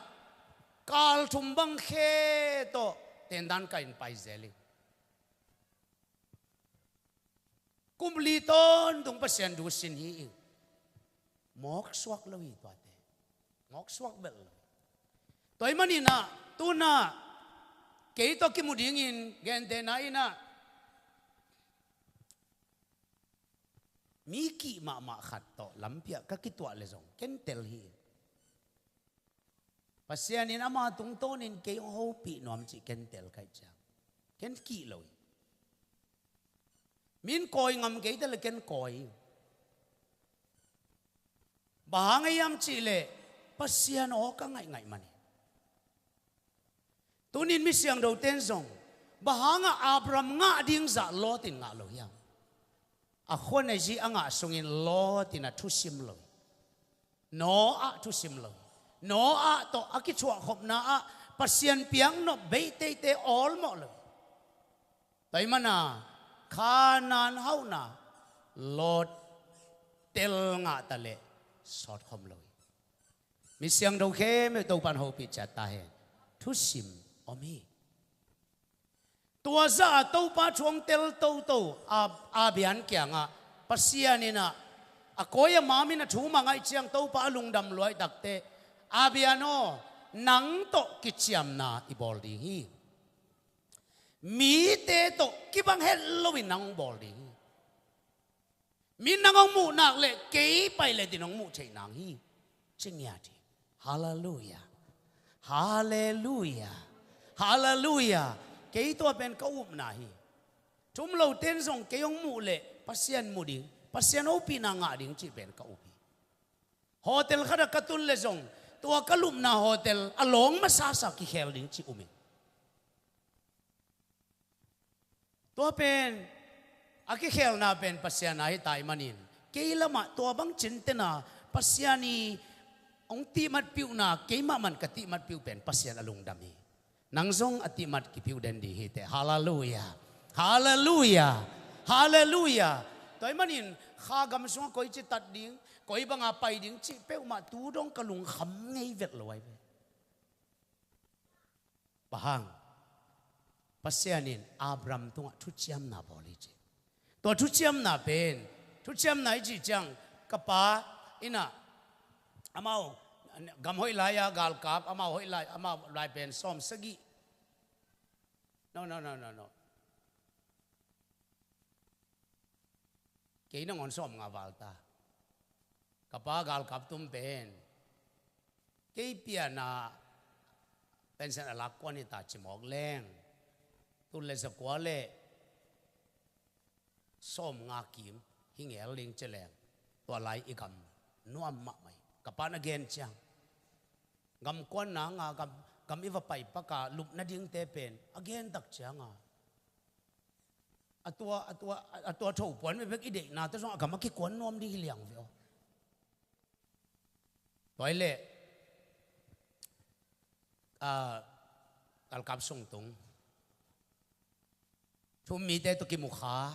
kal thum bang khe tawh tendan ka in pai zel hi. Kum li tawntung Pasian duhsin hi ing. Mawk suak lo hi tuate. Mawk suak belh lo. Tua ahih manin ah tu-in ah kei tawh kimu dingin gentehna in ah mi kih mahmah khat tawh lampi ah ka kituah leh zong ken tel hi. Pasian in ama tungtawnin kei hong hopih nuam cih ken tel ka hih ciang ken kih lo hi. Min kawi ngam kei ta leh ken kawi hi. Bang hang hiam cih leh Pasian aw ka ngaihngaih man hi. Tuni-in mi siangthote in zong bang hangah Abraham ngah ding zah Lot in ngah lo hiam? A khua neih zi a ngah sungin Lot in a thusim lo hi. Noah thusim lo hi. Noah tawh a kithuahkhopna ah Pasian piaknop beih teitei awlmawh lo hi. Tua ahih manin Kanaan hauhna Lot tel ngah ta leh sawtkhawm lo hi. Mi siangtho khempeuh Topa in hopih ciat ta hen. Thusim om hi. Tua zah a Topa thu hong tel toto a, Abraham kiangah Pasian in ah a kawi a mamin a thu mah ngaih ciang Topa a lungdam luai takteh, Abraham aw, nang tawh kiciamna i bawl ding hi. Mite tawh kibang het loin nang hong bawl ding hi. Min nang hong muh nak leh kei pai leh din hong muh theih nang hi. Ci ngiat hi. Halleluiah. Halleluiah. Halleluiah. Kei tua pen ka upna hi. Thu um lote in zong kei hong muh leh Pasian mu ding, Pasian hopihna ngah ding cih pen ka up hi. Hotel khatah ka tun leh zong tua ka lupna hotel a lawng masasa kikhel ding cih um hi. Tua pen a kikhelna pen Pasian a hi ta ahih manin kei lamah tua bang cintena Pasian i hong tihmatpihna keimah man ka tihmatpih uh pen Pasian a lungdam hi. Nang zong a tihmat kipih uh den ding hi teh. Halleluiah. Halleluiah. Halleluiah. Tua ahih manin kha gam sungah koici tat ding, koi banga pai ding cih peuhmah tu dong ka lungkham ngei vet lo ahi ve. Bang hang? Pasian in Abraham tungah thuciamna bawl hi ci. Tua thuciamna pen, thuciamna i cih ciang, ka pa in ah, amau gam hoih lai-a galkap, amau hoih lai, amau lai pen sawm sagih. No, no, no, no, no. Kei nangawn sawm nga val ta. Ka pa galkap tum pen, kei piana pension a lak kuan hi ta ci mawk leng, tul le zakua le sawm nga kim hi ngel ding ci leng, tua lai i gam nuam mahmah hi. Ka pa na gen ciang, gam kuan nanga gam, gam i va pai paka lupna dingte pen a gen tak cianga, a tua, a tua, a tua tho puan bekbek i deihna tawh zong a gam a kikuan nuam ding hi liang ve aw. Tua hi leh, ah, galkap sung tung, thu um mite tawh kimu kha,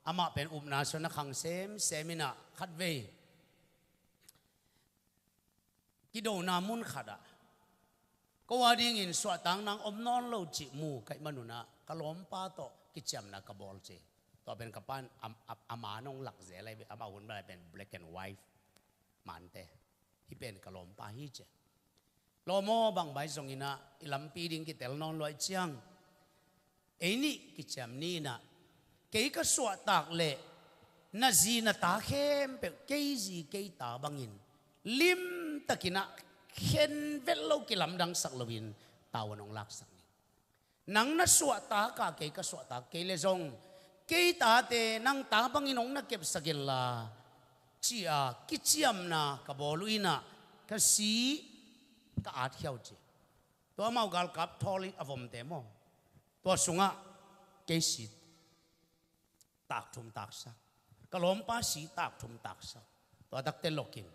amah pen upna suan a khang semsem in ah, khatvei kidona mun khatah ko a dingin suahtak nang om nawn lo cih mu ka hih manun ah, ka lawmpa tawh kiciamna ka bawl ci. Tua pen ka pan am, am, ama nong lak zel ahi, ama hun lai pen black and white mante. Hih pen ka lawmpa hi ci. Lawm aw, bang bai zongin ah i lampi ding kitel nawn lo ahih ciang, ei nih kiciam ni in ah, kei ka suahtak leh na zi na ta khempeuh kei zi kei ta bangin limtakin ah khenvet lo, kilamdangsak loin tavuan hong laksak ni. Nang na suahtak a kei ka suahtak kei leh zong, kei tate nang ta bangin hong na kepsak inla, ci-a kiciamna ka bawl uh in ah, ka si ka atkhia uh ci. Tua amau galkap thawl i a vomte maw, tua sungah kei si takthum taksak, ka lawmpa si takthum taksak. Tua takte lokin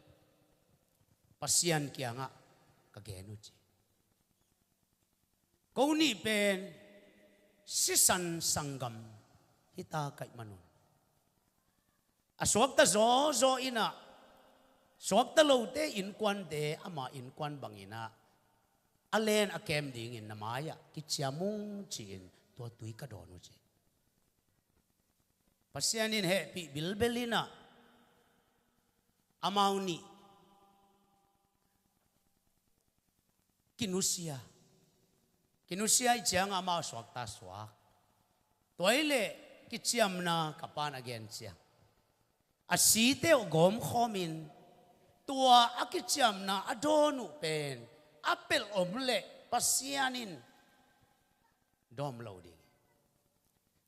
Pasian kiangah ka gen uh ci. Ko nih pen sisan sanggam hi ta ka hih manun, a suakta zawzaw in ah, suakta lote innkuante ama innkuan bangin ah, a len a kem dingin na mai-ah kiciam ung ci-in tua tui ka dawn uh ci. Pasian in hehpih bilbel in ah, amau nih kinusia. Kinusia i ciang amau suakta suak. Tua hi leh kiciamna ka pan a gen ciang, a site uh gawmkhawmin, tua a kiciamna a dawn uh pen a pelh om leh Pasian in dawm lo ding.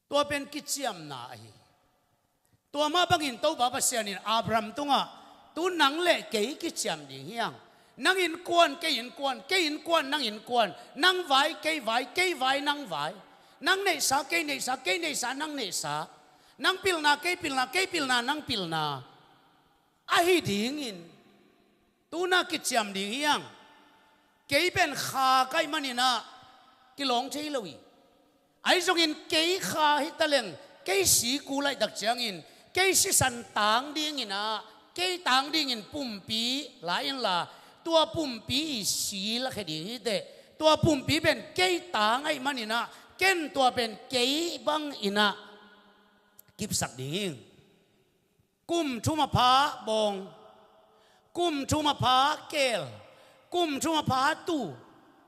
Tua pen kiciamna ahi. Tua mah bangin Topa Pasian in Abraham tungah, tu nang le kei kiciam ding hi hang. Nang innkuan, kei innkuan, kei innkuan, nang innkuan, nang vai, kei vai, kei vai, nang vai. Nang neihsa, kei neihsa, kei neihsa, nang neihsa. Nang pilna, kei pilna, kei pilna, nang pilna. Ahi dingin tu-in ah kiciam ding hi hang. Kei pen kha ka hih manin ah kilawng thei lo hi. Ahi zongin kei kha hi taleng, kei si kul ahih tak ciangin, kei sisan tang dingin ah, kei tang dingin pumpi la inla, tua pumpi i si lakhia ding hi teh. Tua pumpi pen kei tang ahih manin ah, ken tua pen kei bangin ah kipsak ding hi. Kum thum a pha bawng, kum thum a pha keel, kum thum a pha tu.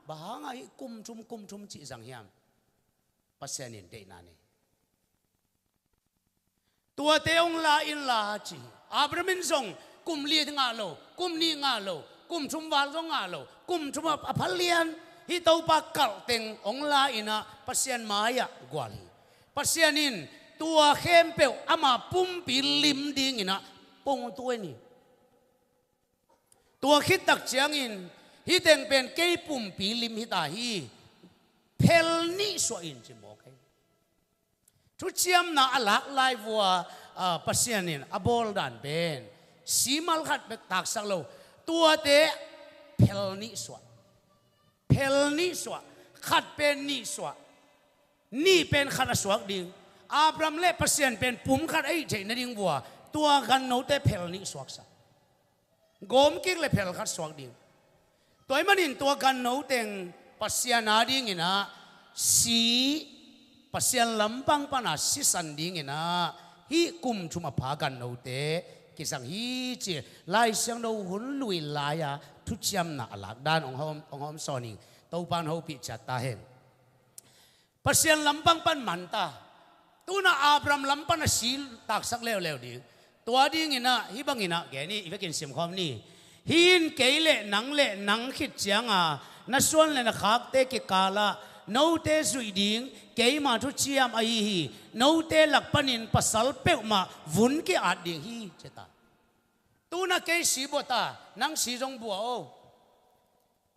Bang hang a hih kum thum, kum thum cih zang hiam? Pasian in deihna nei. Tuate hong la inla ci. Abraham in zong kum li ngah lo, kum nih ngah lo, kum thum val zong ngah lo, kum thum a, a pha lian, hih Topa kalh teng hong la in ah Pasian mai-ah gual hi. Pasian in tua khempeuh ama pumpi lim dingin ah pongtuai ni. Tua khit tak ciangin, hih teng pen kei pumpi lim hi ta hi, phel nih suah in ci mawk hi. Thuciamna a lak lai vua, ah, Pasian in a bawl dan pen, simal khat bek taksak lo, tuate phel nih suah. Phel nih suah, khat pen nih suah, nih pen khat a suak ding. Abraham le Pasian pen pum khat a hih theih nading vua, tua gannote phel nih suaksak. Gawm kik le phel khat suak ding. Tua ahih manin tua ganno teng Pasian adingin ah si, Pasian lampang pana sisan dingin ah hih kum thum a pha gannote kizang hi ci. Lai Siangtho hun lui lai-a thuciamna a lakdan hong hawm, hong hawm sawn ing. Topa in hopih ciat ta hen. Pasian lampang pan man ta. Tu-in ah Abraham lam pan a si taksak leuleu ding. Tua dingin ah hih bangin ah gen ni, i vekin simkhawm ni. Hih in kei le nang le nang khit cianga na suan le na khakte kikalah note zuih ding keima thuciam ahi hi. Note lak panin pasal peuhmah vun ki-at ding hi, ci ta. Tu-in ah kei si bua ta, nang si zong bua o.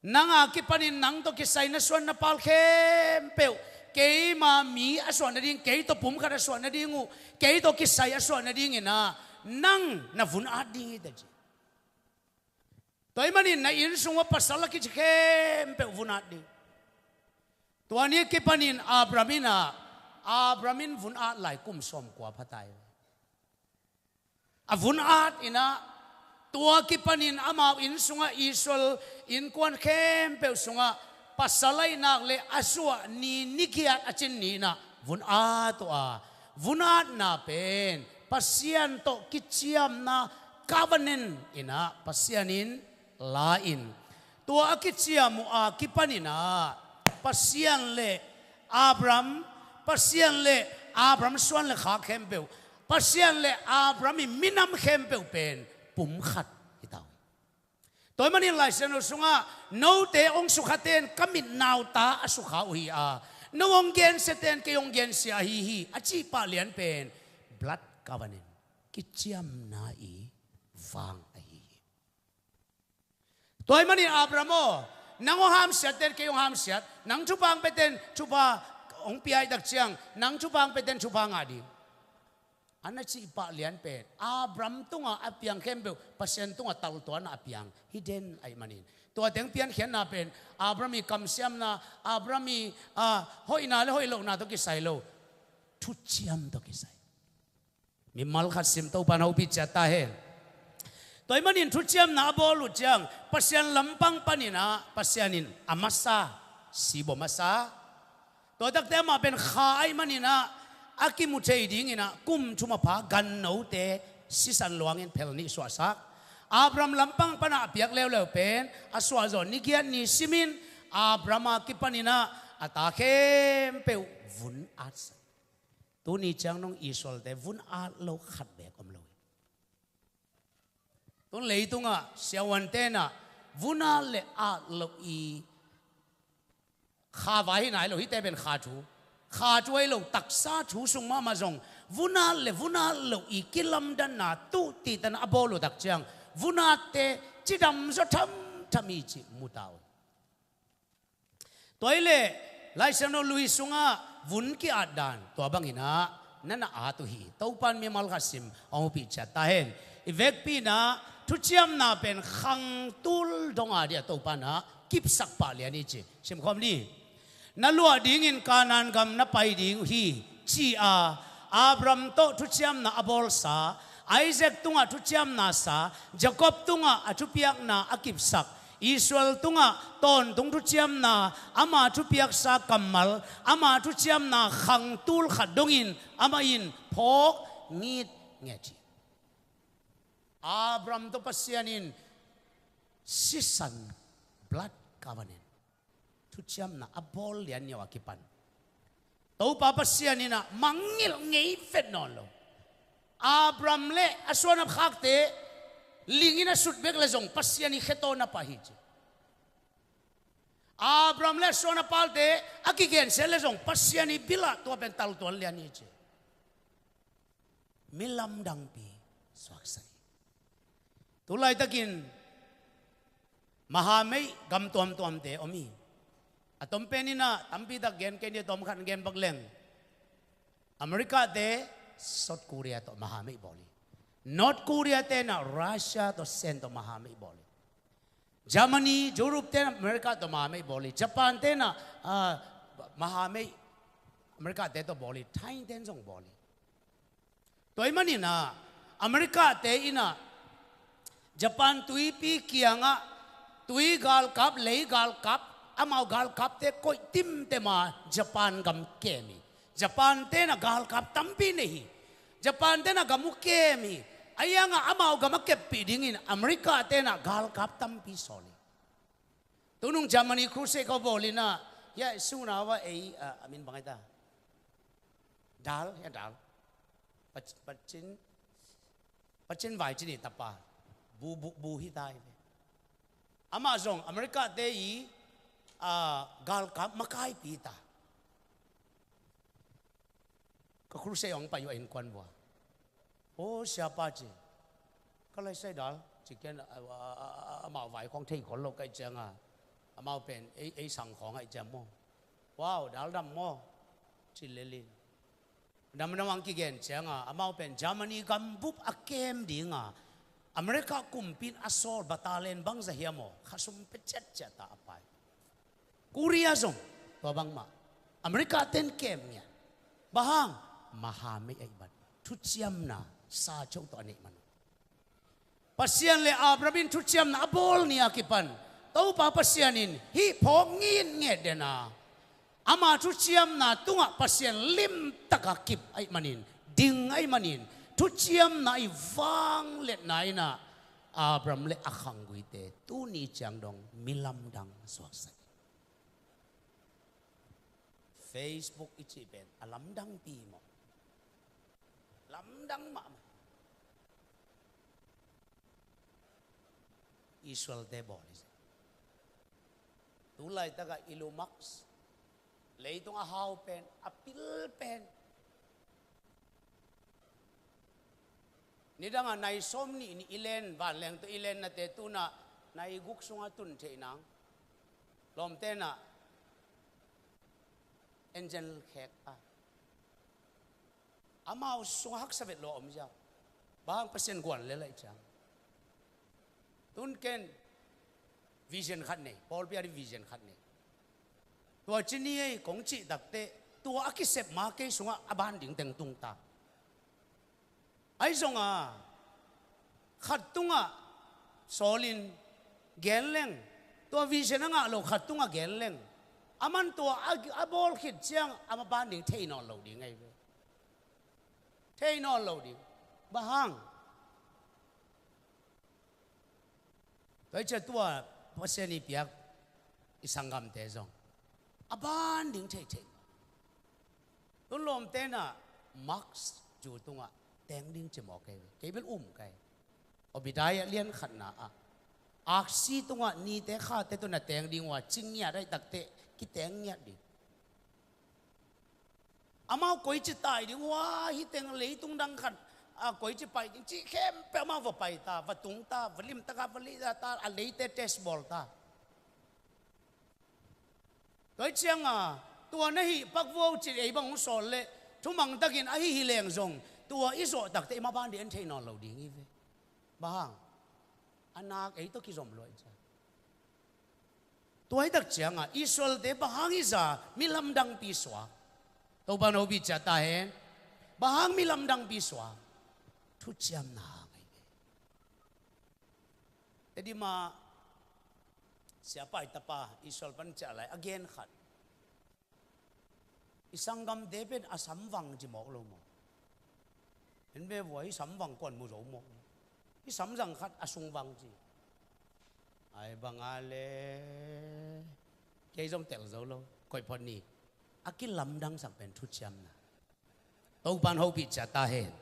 Nang a kipanin nang tawh kisai na suan na pal khempeuh keima mi a suah nading, kei tawh pumkhat a suah nading uh, kei tawh kisai a suah nadingin ah nang na vun at ding hi, ta ci. Tua ahih manin na inn sung uah pasal a kici khempeuh vun at ding. Tua ni a kipanin Abraham in ah, Abraham in vun at lai kum sawmkua pha ta hi. A vun at in ah, tua kipanin amau inn sungah Israel innkuan khempeuh sungah pasal a i nak le a suah ni, ni giat a cin ni-in ah vun at uh a, vun atna pen Pasian tawh kiciamna, covenant in ah Pasian in la-in, tua a kiciam uh a kipanin ah Pasian le Abraham, Pasian le Abraham suan le khak khempeuh, Pasian le Abraham i minam khempeuh pen pumkhat hi ta uh hi. Tua ahih manin Lai Siangtho sungah note hong sukhaten ka mit nauta a sukha uh hi a, no hong gensiaten kei hong gensia ahi hi, a cih pah lian pen blood covenant, kiciamna i vang ahi hi. Tua ahih manin Abraham aw, nang hong hamsiaten kei hong hamsiat, nang thupha hong piaten thupha hong pia, i tak ciang nang thupha hong piaten thupha ngah ding. A na cih pah lian pen Abraham tungah a piang khempeuh Pasian tungah taltuanna a piang hi den ahih manin, tua teng piankhiatna pen Abraham i kamsiamna, Abraham i, ah, hoihna le hoih lohna tawh kisai lo, thuciam tawh kisai. Mimal khat sim, Topa in hopih ciat ta hen. Tua ahih manin thuciamna a bawl uh ciang Pasian lampang panin ah Pasian in a masa, si bua masa. Tua takte amah pen kha ahih manin ah a kimu thei dingin ah kum thum a pha gannote sisan luangin phel nih suahsak. Abraham lampang pana a piak leuleu pen a suahzawh ni giat ni simin Abraham a kipanin ah a ta khempeuh vun atsak. Tuni ciang nong Israel-te vun at lo khat beek om lo hi. Tun leitungah siavuante in ah vun at le at loh i kha vai hi nai lo, hihte pen kha thu, kha thu ahi lo, taksa thu sung mahmah zong vun at le vun at loh i kilamdanna tu titana a bawl uh tak ciang vun atte cidam zaw thamtham hi cih mu ta uh. Tua hi leh Lai Siangtho lui sungah vun ki-at dan tua bangin ah na na at uh hi. Topa in mimal khat sim hong hopih ciat ta hen. I vekpi-in ah thuciamna pen khang tul dong a dingah Topa in ah kipsak pah lian hi ci. Simkhawm ni. Na luah dingin Kanaan gam na pai ding uh hi, ci-a Abraham tawh thuciamna a bawlsa, Isaac tungah thuciamna sa, Jacob tungah a thupiakna a kipsak, Israel tungah tawntung thuciamna ama thupiaksa kammal, ama thuciamna khang tul khat dongin amah in phawk ngitnget hi. Abraham tawh Pasian in sisan, blood covenant, thuciamna a bawl lian ni-a kipan Topa Pasian in ah mangngilh ngei vet nawn lo. Abraham le a suan a khakte ling in a sut bek le zong Pasian i khe tawh na pah hi ci. Abraham le a suan a palte a kigensia le zong Pasian i bil ah tua pen taltuan lian hi ci. Mi lamdangpi suaksak hi. Tu laitakin mahameih gam tuamtuamte om hi. A tom pen in ah tampitak gen kei ni, a tom khat gen pak leng. America-te South Korea tawh mahameih bawl hi. North Korea-te in ah Russia tawh Sen tawh mahameih bawl hi. Germany, Europe-te in ah America tawh mahameih bawl hi. Japan-te in ah, ah, mahameih America-te tawh bawl hi. Thai-te in zong bawl hi. Tua ahih manin ah America-te in ah Japan tuipi kiangah tui galkap, lei galkap, amau galkapte koih timtema Japan gam kem hi. Japan tenah galkap tampi nei hi. Japan tenah gam uh kem hi. Ahi hangah amau gam a keppih dingin America tenah galkap tampi sawl hi. Tunung Germany crusade ko bawl inah, ya suna wa ei, ah, a min bang ai ta. Dal, ya dal. Pacin, pacin vai cini tapa. Bu, bu, bu hi ta hi ve. Amah zong America te i, ah, galkap makaipi ta. Ka crusade hong pai uh a innkuan vua. O siapa ci. Ka laisai dal ci kian a, a, a, a, amau vai khong thei khol lo kaih cianga. Amau pen ei, ei sang khong aih ciam maw. Wow, dal dam maw. Ci lelin. Dam dam ang kigen cianga. Amau pen Germany gambup a kem dinga. America kumpin a sawl battalion bangza hiam maw. Khasum pe ciatciat ta a pai. Korea zong tua bangmah. America ten kem ngiat. Bang hang? Maha mei aih ban. Thuciamna sa ceu tawh a neih man. Pasian le Abraham in thuciamna a bawl ni a kipan Topa Pasian in hih phawk ngitnget dena ama thuciamna tungah Pasian limtaka kip aih manin, ding aih manin, thuciamna i vangliatna inah Abraham le a khangguite tuni ciang dong mi lamdang suaksak. Facebook i cih pen a lamdangpi maw? Lamdang mahmah. Israel te bawl hi. Tu laitakah Elon Musk, leitung a hau pen, a pil pen. Nidangah nai sawm nih ni i len, vanleng tawh i len nate tunah nai guk sungah tun theih nang. Lawmte nah angel khek a. Amau sungah haksa vet lo a om ziau. Bang hang? Pasian guan le laih ciang. Tun ken vision khat nei, pawlpi a di vision khat nei. Tua cini ei kong cih takte, tua a kisep ma kei sungah a ban ding teng tung ta. Ahi zonga khat tungah sawlin gen leng, tua vision a ngah lo khat tungah gen leng, aman tua a, a bawl khit ciang ama ban ding thei nawn lo ding ahi ve. Thei nawn lo ding. Bang hang? Tua hi ciah tua Pasian i piak i sanggamte zong a ban ding theithei. Tun lawmte nah Musk zu tungah teng ding ci mawk ahi ve. Kei bel um kai. Obadiah lian khatna ah aksi tungah nite khate tuna teng ding uh a ci ngiat aih takte kiteng ngiat ding. Amau koici tai ding uh a, hih teng leitung dang khat a koici pai ding cih khempeuh amau va pai ta, va tung ta, va limtaka va lei ta, a leite test bawl ta. Tua hi cianga tua na hih pak vuau cin ei bang hong sawl leh thumang takin ahi hi leng zong tua i zawh takte i maban dih en thei nawn lo ding hi ve. Bang hang? A nak ei tawh kizom luai ciang. Tua hi tak cianga Israel-te bang hang i za mi lamdangpi suak? Topa in hopih ciat ta hen. Bang hang mi lamdangpi suak? Thuciamna hang ahi ve. Tedim ah siapa i tapa Israel pan ciah lai a gen khat. I sanggamte pen a samvang ci mawk lo maw? En ve vua, i samvang kuan mu zo maw? I samzang khat a sungvang ci. Ai banga le kei zong tel zo lo. Koih phot ni. A kilamdangsak pen thuciamna. Topan hopih ciat ta hen.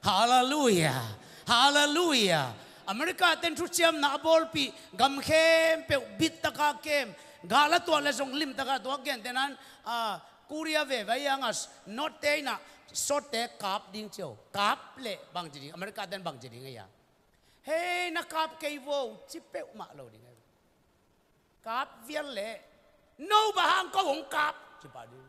Halleluiah. Halleluiah. America ten thuciamna a bawlpih gam khempeuh bittaka kem, gal a tuah le zong limtaka tuak, gentehnan, ah, Korea veve ahi hanga North te inah South te kap ding cio. Kap leh bangci ding, America ten bangci ding ahi a? Hei, na kap kei vo, ci peuhmah lo ding ahi. Kap vial leh, no, bang hang ko hong kap, ci pah ding.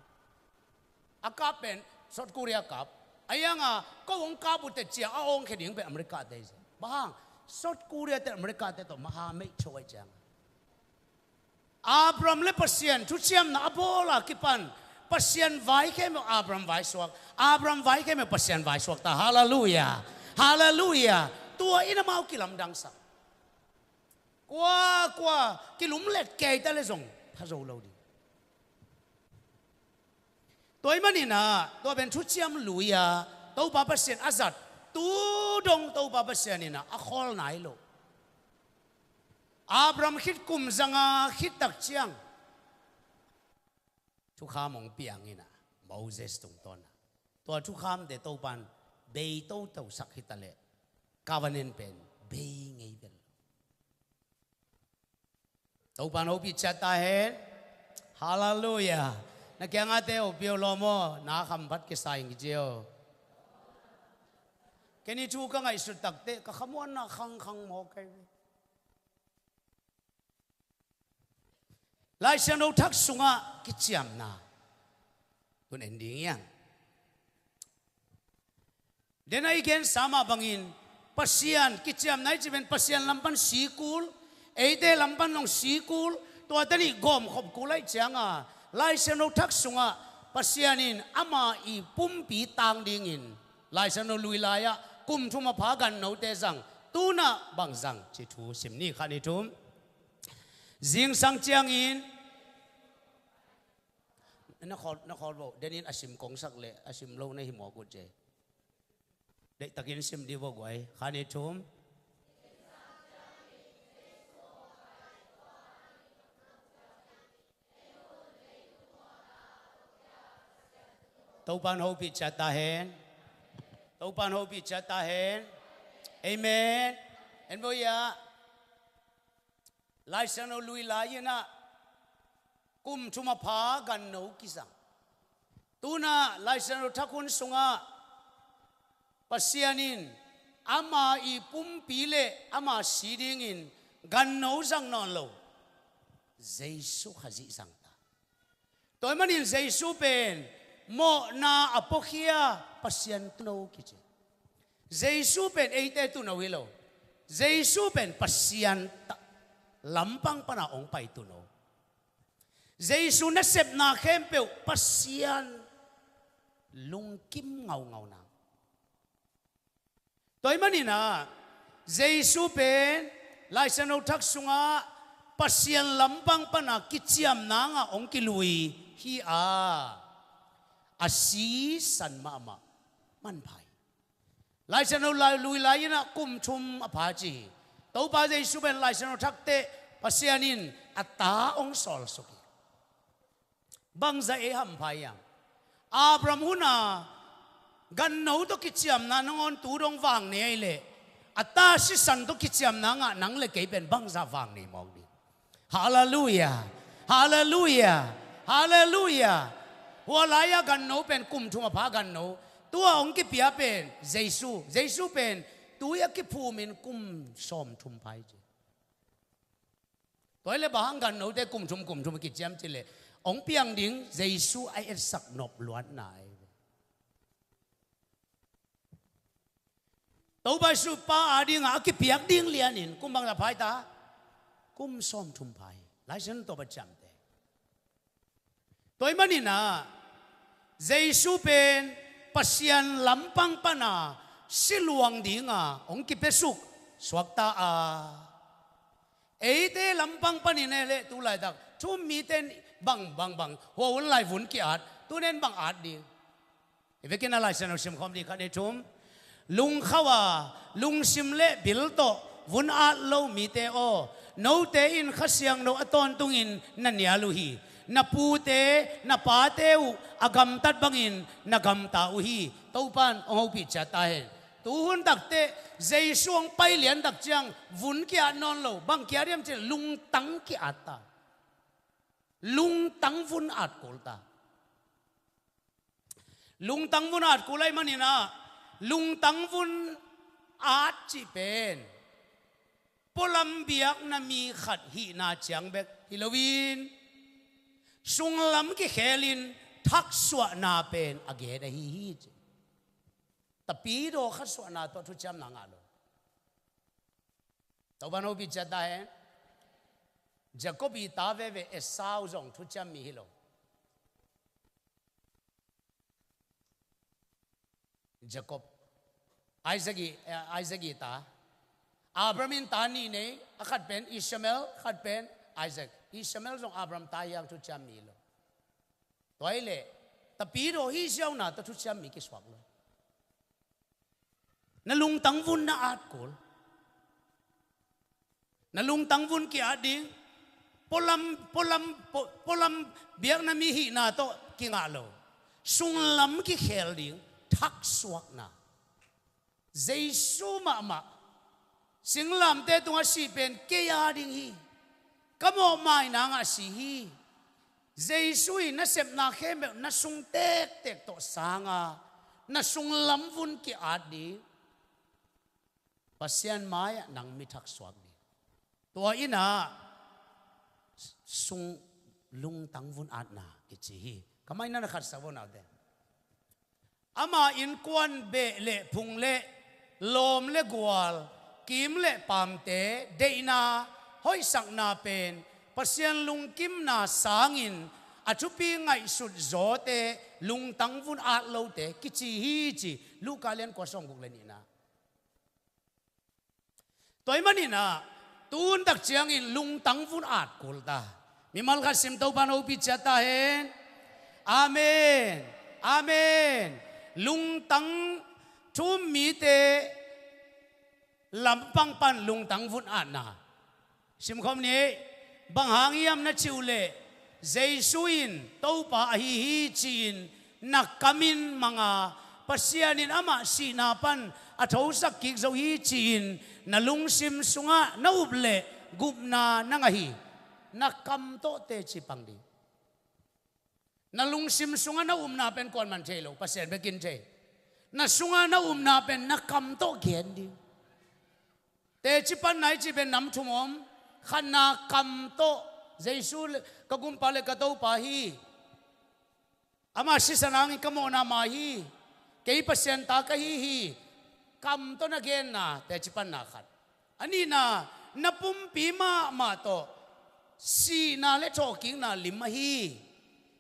A kap pen South Korea kap. Ahi hanga ko hong kap uh teh cia a awngkhia ding pen America te hi. Bang hang? South Korea te America te tawh maha meih tho ahi ciang. Abraham le Pasian thuciamna a bawl a kipan Pasian vai khempeuh Abraham vai suak, Abraham vai khempeuh Pasian vai suak ta. Halleluiah. Halleluiah. Tua in amau kilamdangsak. Kua kua kilumlet kei ta le zong pha zo lo ding. Tua ahih manin ah tua pen thuciam lui-a Topa Pasian a zat, tu dong Topa Pasian in ah a khawl nai lo. Abraham khit kum zanga khit tak ciang thukham hong piang in ah, Moses tungtawn ah tua thukhamte Topa in bei toto sak hi ta leh covenant pen bei ngei vel. Topa in hopih ciat ta hen. Halleluiah. Na kiangah te, hopih o lawm aw, na kham phat kisa ing ci o. Ken i thu ka ngaihsut tak teh ka khamuanna khangkhang mawk kei ve. Lai Siangtho Thak sungah kiciamna tun en ding hi hang. Den a i gensa mah bangin Pasian kiciamna i cih pen Pasian lam pan si kul, eite lam pan zong si kul, tuate nih gawmkhop kul ahih ciangin Lai Siangtho Thak sungah Pasian in ama i pumpi tang dingin Lai Siangtho lui lai-ah kum thum a pha gannote zang, tu-in ah bang zang cih thu sim ni. Khat, nih, thum. Zingsang ciangin na khawl, na khawl vo, den in a sim kongsak leh a sim lo na hi mawk uh ci. Deihtakin sim dih vo guai. Khat, nih, thum. Topa in hopih ciat ta hen. Topa in hopih ciat ta hen. Amen. En vo ia. Lai Siangtho lui lai-in ah kum thum a pha ganno kizang. Tu-in ah Lai Siangtho Thak hun sungah Pasian in ama i pumpi leh ama si dingin ganno zang nawn lo, Jesu Khazih zang ta. Tua ahih manin Jesu pen mawhna a puakhia Pasian tuuno kici. Jesu pen eite tuuno hi lo. Jesu pen Pasian ta-, lampang pana hong pai tuuno. Jesu nasepna khempeuh Pasian lungkim ngaungau na. Tua ahih manin ah Jesu pen Lai Siangtho Thak sungah Pasian lampang pana kiciamna ngah hong kilui hi a, a sisan mahmah manpha hi. Lai Siangtho lui lai-in ah kum thum a pha ci hi. Topa Jesu pen Lai Siangtho Thak teh Pasian in a ta hong sawlsuk hi. Bangzah ei hampha hiam? Abraham hun a ganno tawh kiciamna nangawn tu dong vang nei ahih leh, a ta sisan tawh kiciamna ngah nang leh kei pen bangzah vang nei mawk ding. Halleluiah. Halleluiah. Halleluiah. Hua lai-a ganno pen kum thum a pha ganno. Tu-a hong kipia pen Jesu. Jesu pen tui a kiphumin kum sawmthum pha hi ci. Tua ahih leh bang hang gannote kum thum kum thum a kiciam cih leh, hong piang ding Jesu a etsak nop luatna ahi ve. Topa Jesu Pa a dingah a kipiak ding lianin kum bangzah pha hi ta? Kum sawmthum pha hi. Lai Siangtho tawh a ciamteh. Tua ahih manin ah Jesu pen Pasian lampang pana si luang dinga hong kipiasuk suakta a, eite lampang panin e leh tu laitak thu-um mite in bang bang bang hua hun lai vun ki-at, tuni in bang at ding? I vekin a Lai Siangtho sim khawm dih, khat, nih, thum. Lungkhauh a, lungsim leh bil tawh vun at lo mite aw, note in Kha Siangtho a tawntungin na nial uh hi. Na pute, na pate uh a gamtat bangin na gamta uh hi. Topa in hong hopih ciat ta hen. Tu hun takteh Jesu hong pai lian tak ciang vun ki-at nawn lo, bang ki-at hiam cih leh lungtang ki-at ta. Lungtang vun at kul ta. Lungtang vun at kul ahih manin ah, lungtang vun at cih pen pualam biakna mi khat hihna ciang bek hi loin, sunglam kikhelin thaksuahna pen a gen ahi hi ci. Tapidaw khasuahna tawh thuciamna ngah lo. Topa in hopih ciat ta hen. Jacob i ta veve Esau zong thuciam mi hi lo. Jacob, Isaac i, eh, Isaac i ta. Abraham in ta nih nei, a khat pen Ishmael, khat pen Isaac. Ishmael zong Abraham ta hi hang, thuciam mi lo. Tua hi leh, Tapidaw hi ziau na tawh thuciam mi kisuak lo. Na lungtang vun na at kul. Na lungtang vun ki-at ding. Pualam, pualam, pua-, pualam biakna mi hihna tawh kingah lo. Sunglam kikhel ding, thaksuakna. Jesu mahmah singlamteh tungah sih pen kei a ding hi. Ka mawhmaina ngah si hi. Jesu in na sepna khempeuh na sung tektek tawh sanga, na sunglam vun ki-at ding. Pasian mai-ah nang mi thaksuak ding. Tua in ah sung lungtang vun atna kici hi. Ka mai na na khat sa vo naute. Ama innkuan beh le phung le lawm le gual, kim le paamte deihna, hoihsakna pen Pasian lungkimna sangin a thupi ngaihsut zawte, lungtang vun at lote kici hi ci. Luka lian kua sawmguk le nihna. Tua ahih manin ah, tun tak ciangin lungtang vun at kul ta. Mimal khat sim, Topa'n hopih ciat ta hen. Amen. Amen. Lungtang thu um mite lampang pan lungtang vun atna. Simkhawm ni, bang hang hiam na cih uh leh, Jesu in Topa ahi hi ci-in na kamin manga, Pasian in amah sihna pan a thosak kik zo hi ci-in na lungsim sungah na up leh gupna na ngah hi. Na kam tawh teci pang ding. Na lungsim sungah na upna pen kuaman thei lo, Pasian bekin thei. Na sungah na upna pen na kam tawh gen ding. Teci panna i cih pen nam thum om. Khatna, kam tawh, Jesu le, ka gumpa le ka Topa hi. Ama sisan hangin ka mawhna ma hi. Kei Pasian ta ka hi hi. Kam tawh na genna, teci panna khat. A nihna, na pumpi mahmah tawh sihna le thawhkikna lim ahi.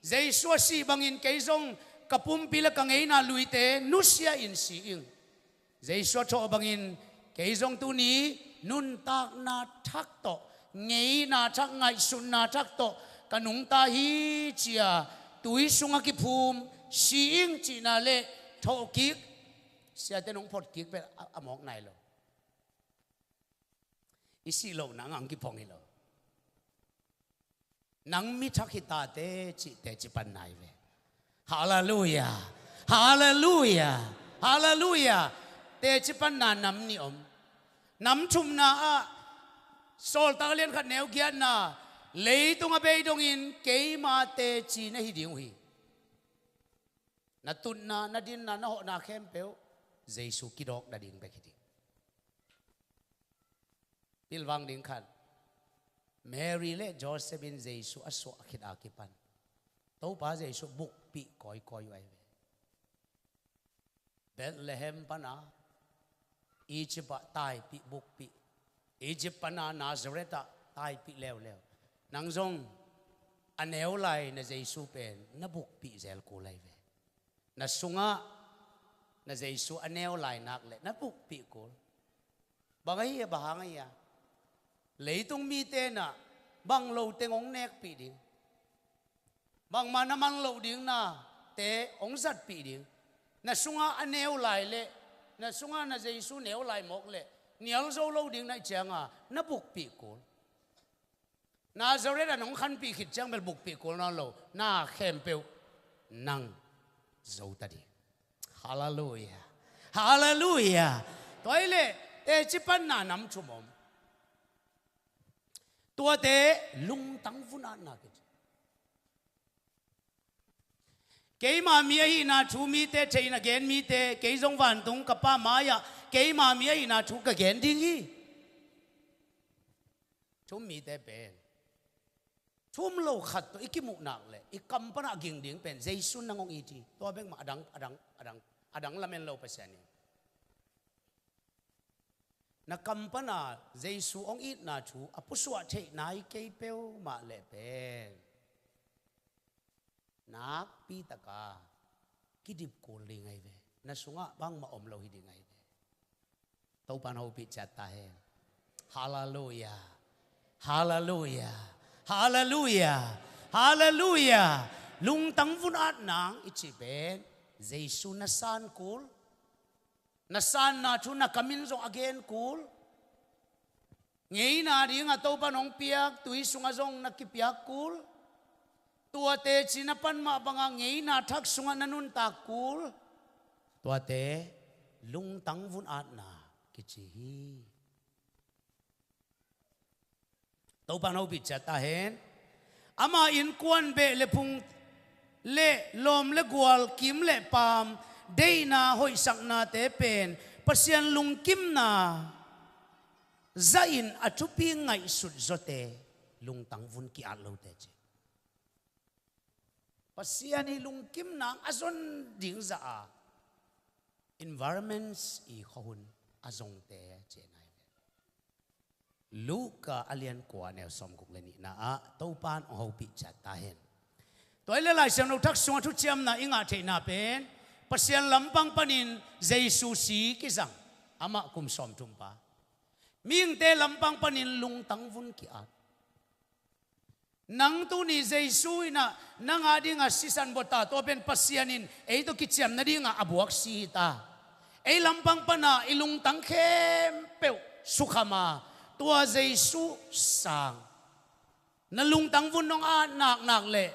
Jesu a sih bangin kei zong ka pumpi le ka ngeina luite nusia in si ing. Jesu a thawh bangin kei zong tuni nuntakna thak tawh, ngeina thak, ngaihsutna thak tawh ka nungta hi ci-a tui sungah kiphum si ing cihna le thawhkik, siate nong photkik pen a, a mawk nai lo. I sih loh nang ang kiphong hi lo. Nang mi thak hi tate cih teci panna hi ve. Halleluiah. Halleluiah. Halleluiah. Teci panna nam nih om. Nam thumna ah Sawltak lian khat neu giatna, leitung a bei dongin keima teci na hi ding uh hi. Na tutna, na dinna, na hawhna khempeuh Jesu kidawk nading bek hi ding. Pilvang ding khat. Mary le Joseph in Jesu a suah khit a kipan Topa Jesu bukpih kawikawi uh ahi ve. Bethlehem pana Egypt ah taipih bukpih. Egypt pana Nazareth ah taipih leuleu. Nang zong a neu lai na Jesu pen na bukpih zel kul ahi ve. Na sungah na Jesu a neu lai nak le na bukpih kul. Bang ahi a, bang hang ahi a? Leitung mite na bang lo teng hong nekpih ding, bangmah na man loh ding nate hong zatpih ding. Na sungah a neu lai le, na sungah na Jesu neu lai mawk le, nial zo lo ding na hih cianga na bukpih kul. Nazareth ah nong khanpih khit ciang bel bukpih kul nawn lo, na khempeuh nang zo ta ding. Halleluiah. Halleluiah. Tua hi leh teci panna nam thum om. Tuate lungtang vun atna kici. Keima mi ahihna thu mite, theihna gen mite, kei zong vantung ka Pa mai-ah keima mi ahihna thu ka gen ding hi. Thu um mite pen thu um lo khat tawh i kimuh nak le i kam panah ging ding pen Jesu nang hong it hi. Tua bek mah, a dang, a dang, a dang, a dang lamen lo Pasian in. Na kam pana Jesu hong itna thu a pusuah theih nai kei peuhmah leh pen nakpi taka kidip kul ding ahi ve. Na sungah bangmah om lo hi ding ahi ve. Topa'n hopih ciat ta hen. Halleluia. Halleluia. Halleluia. Halleluia. Lungtang vun at nang i cih pen Jesu na san kul. Na sanna thu na kamin zong a gen kul. Ngeina dingah Topan hong piak tui sungah zong na kipiak kul. Tuate cina pan mah bangah ngeina thak sungah na nuntak kul. Tuate lungtang vun atna kici hi. Topan hopih ciat ta hen. Ama innkuan beh le phung le lawm le gual, kim le paam, deihna hoihsaknate pen Pasian lungkimna zahin a thupi ngaihsut zawte lungtang vun ki-at lote ci. Pasian i lungkimna a zon ding zah a environments i khuahun a zongte ci nai ve. Luka a lian kua neu sawmguk le nihna ah Topan hong hopih ciat ta hen. Tua i le Lai Siangtho thak sungah thuciamna i ngah theihna pen Pasian lampang panin Jesu si kizang, amah kum sawmthum pa. Mihingte lampang panin lungtang vun ki-at. Nang tuni Jesu in ah nang a dingah sisan bua ta, tua pen Pasian in ei tawh kiciam nadingah a buak si hi ta. Ei lampang pana i lungtang khempeuh sukhama tua Jesu sang na lungtang vun nong at naknak le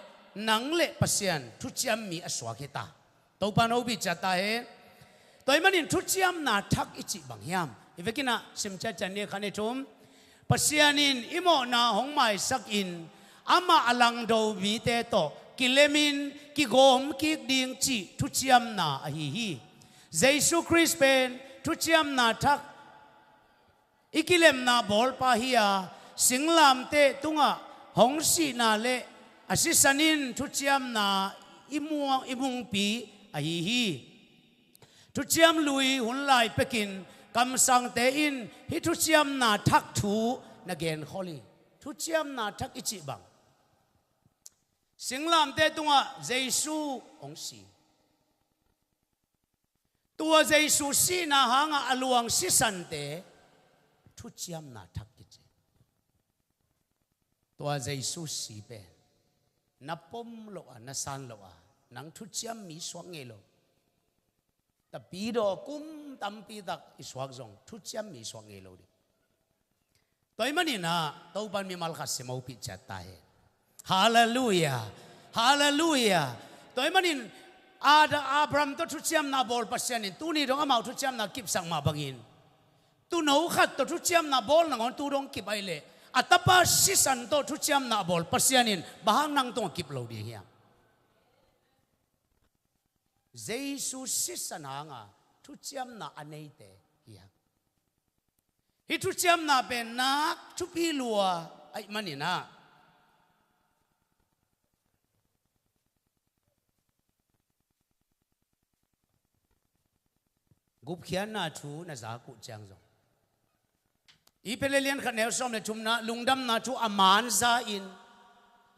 nang le Pasian thuciam mi a suak hi ta. Topan hopih ciat ta hen. Tua ahih manin thuciamna thak i cih bang hiam? I vekin ah sim ciatciat ni, khat, nih, thum. Pasian in i mawhna hong maisak in amah a langdo mite tawh kilemin kigawm kik ding cih thuciamna ahi hi. Jesu Khrist pen thuciamna thak i kilemna bawlpa hi a, singlamteh tungah hong sihna le a sisan in thuciamna i muang, i mungpi ahi hi. Thuciam lui hun lai pekin kamsangte in hih thuciamna thak thu na genkhol hi. Thuciamna thak i cih bang? Singlamteh tungah Jesu hong si. Tua Jesu sihna hangah a luang sisante thuciamna thak kici. Tua Jesu si pen na pom loh a, na san loh a, nang thuciam mi suak ngei lo. Tapidaw kum tampi tak i suak zong thuciam mi suak ngei lo ding. Tua ahih manin ah Topan mimal khat sim hopih ciat ta hen. Halleluia. Halleluia. Tua ahih manin Ada, Abraham tawh thuciamna bawl Pasian in tuni dong amau thuciamna kipsak mah bangin tuuno khat tawh thuciamna bawl nangawn tu dong kip ahih leh a tapa sisan tawh thuciamna bawl Pasian in bang hang nang tungah kip lo ding hiam? Jesu sisan hanga thuciamna a neite hi hang. Hih thuciamna pen nak thupi lua ahih manin ah gupkhiatna thu na zak uh ciang zong i Peter lian khat neu sawm le thumna, lungdamna thu a man za in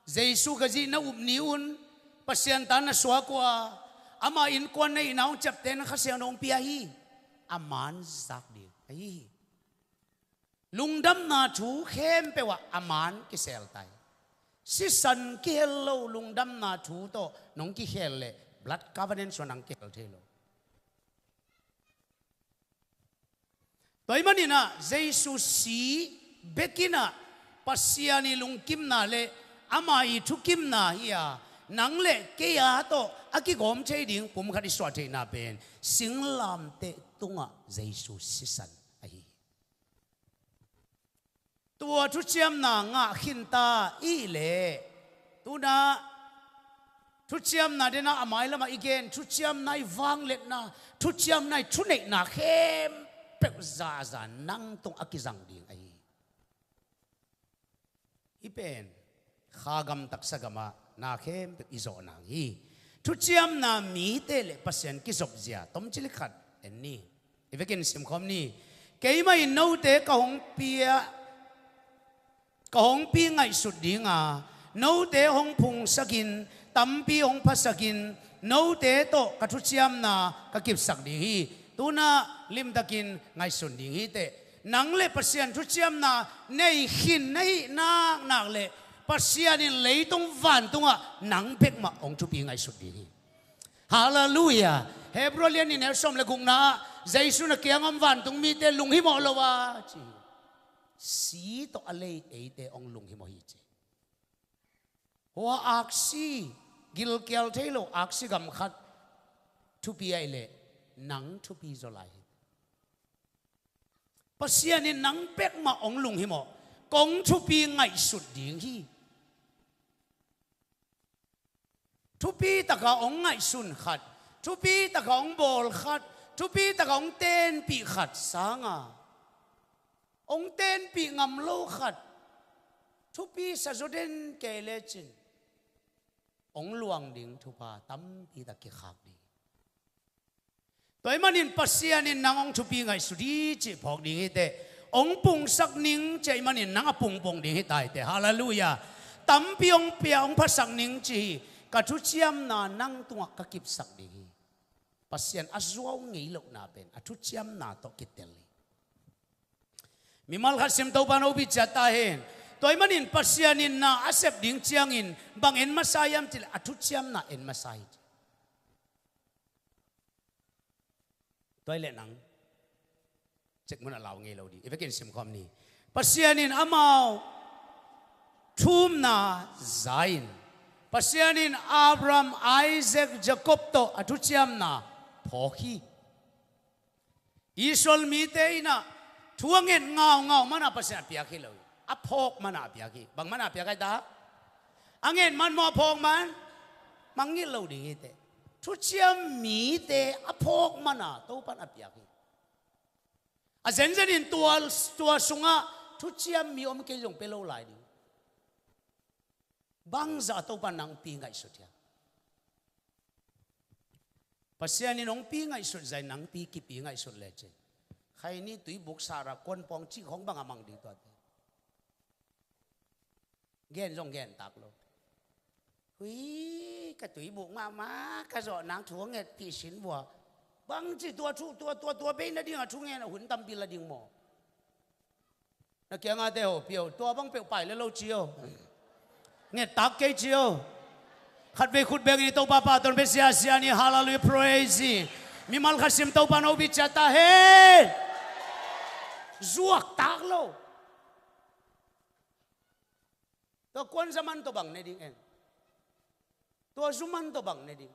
Jesu Khazih na up ni-un Pasian ta na suak uh a, ama innkuan na hihna hong ciaptehna Kha Siangtho hong pia hi. A man zak ding ahi hi. Lungdamna thu khempeuh ah a man kisel ta hi. Sisan kihel lo lungdamna thu tawh nong kihel leh blood covenant suan nang kihel thei lo. Tua ahih manin ah Jesu si bekin ah Pasian i lungkimna le ama i thukimna hi a, nang le kei a tawh a kigawm thei ding pumkhat i suah theihna pen singlamteh tungah Jesu sisan ahi hi. Tua thuciamna ngah khinta i hih leh tunah thuciamna dena a mailamah i gen thuciamna i vangliatna, thuciamna i thuneihna khempeuh zaza nang tung a kizang ding ahi hi. Hih pen kha gam taksa gamah na khempeuh i zawh nang hi. Thuciamna mite le Pasian kizopzia tomcilik khat en ni. I vekin simkhawm ni. Keimah in note ka hong pia, ka hong pi ngaihsut dinga, note hong phungsakin, tampi hong phasakin, note tawh ka thuciamna ka kipsak ding hi. Tunah limtakin ngaihsun ding hi teh. Nang le Pasian thuciamna nei khin na hih naknak le Pasian in leitung vantungah nang bekmah hong thupi ngaihsut ding hi. Halleluiah. Hebrew lian nih neu sawm le gukna ah Jesu na kiang om vantung mite lunghimawh lo a ci. Si tawh a lei eite hong lunghimawh hi ci. Hua aksi, gilkial thei lo aksi gam khat thupi ahih leh nang thupi zaw lai hi. Pasian in nang bekmah hong lunghimawh, kong thupi ngaihsut ding hi. Thupi taka hong ngaihsun khat, thupi taka hong bawl khat, thupi taka hong tenpih khat sanga hong tenpih ngam lo khat thupi sa zaw den kei lecin hong luang ding thupha tampi tak kikhak ding. Tua ahih manin Pasian in nang hong thupi ngaihsut hi cih phawk ding hi teh. Hong pungsak ning cih ahih manin nang a pungpung ding hi ta hi teh. Halleluiah. Tampi hong pia hong phasak ning cih hi. Ka thuciamna nang tungah ka kipsak ding hi. Pasian a zuau ngei lohna pen a thuciamna tawh kitel hi. Mimal khat sim Topa in hong hopih ciat ta hen. Tua ahih manin Pasian in na a sep ding ciangin bang en masa hiam cih leh a thuciamna en masa hi. Tua ahih leh nang cek mun a lau ngei lo ding. I vekin simkhawm ni. Pasian in amau thumna za in Pasian in Abraham, Isaac, Jacob tawh a thuciamna phawk hi. Israel mite in ah thu a nget ngaungau mana Pasian a piak hi lo hi. A phawk mana a piak hi. Bang mana a piak hi ta? A nget man maw a phawk man? Mangngilh lo ding hi teh. Thuciam mite a phawk mana Topan a piak hi. A zenzenin tua, tua sungah thuciam mi om kei zong pe lo lai ding. Bangzah Topan nang pi ngaihsut hiam? Pasian in hong pi ngaihsut zai nang pi kipi ngaihsut lecin Khaini tuibuk sara kuanpawng cih khawng bang a mang ding tuate. Gen zong gen tak lo. Hui, ka tuibuk mahmah ka zawh nang thu a ngetpih sin vua. Bangci tua thu tua tua tua bei nading a thu ngen a hun tampi la ding maw? Na kiangate ho pio tua bang peuh pai le lo cio. Nget tak kei cio. Khatvei khut bengin i Topa pahtawi pia siasia ni. Halleluiah, praise. Mimal khat sim Topa in hong hopih ciat ta hen. Zuak tak lo. Tua kuanza man tawh bang ne ding en? Tua zu man tawh bang ne ding?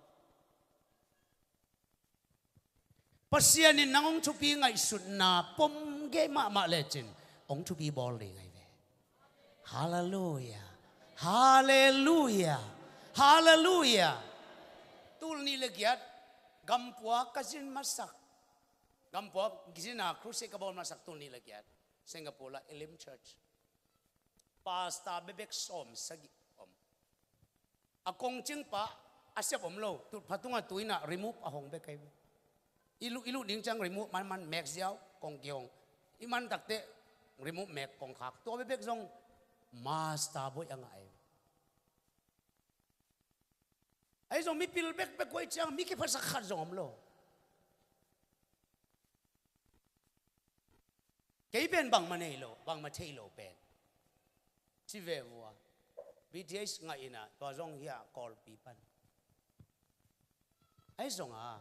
Pasian in nang hong thupi ngaihsutna pom gei mahmah lecin hong thupi bawl ding ahi ve. Halleluiah. Halleluiah. Halleluiah. Tul nih le giat Gampua ka zin masak. Gampua zina crusade ka bawl masak tul nih le giat Singapore la Elim Church. Pastor bebek sawm sagih om. A kongcing pa a siap om lo. Tutpha tungah tu in ah remove a hong bek ahi ve. I luh, i luh ding ciang remove man man mek ziau kong kihong. I man takte remove mek kong khak. Tua bebek zong master boih a ngah ahi ve. Ahi zong mipil bekbek kuai ciang mi kiphasak khat zong om lo. Kei pen bangmah nei lo, bangmah thei lo pen ci ve vua. B T H ngaih in ah tua zong hi a Kawlpi pan. Ahi zong a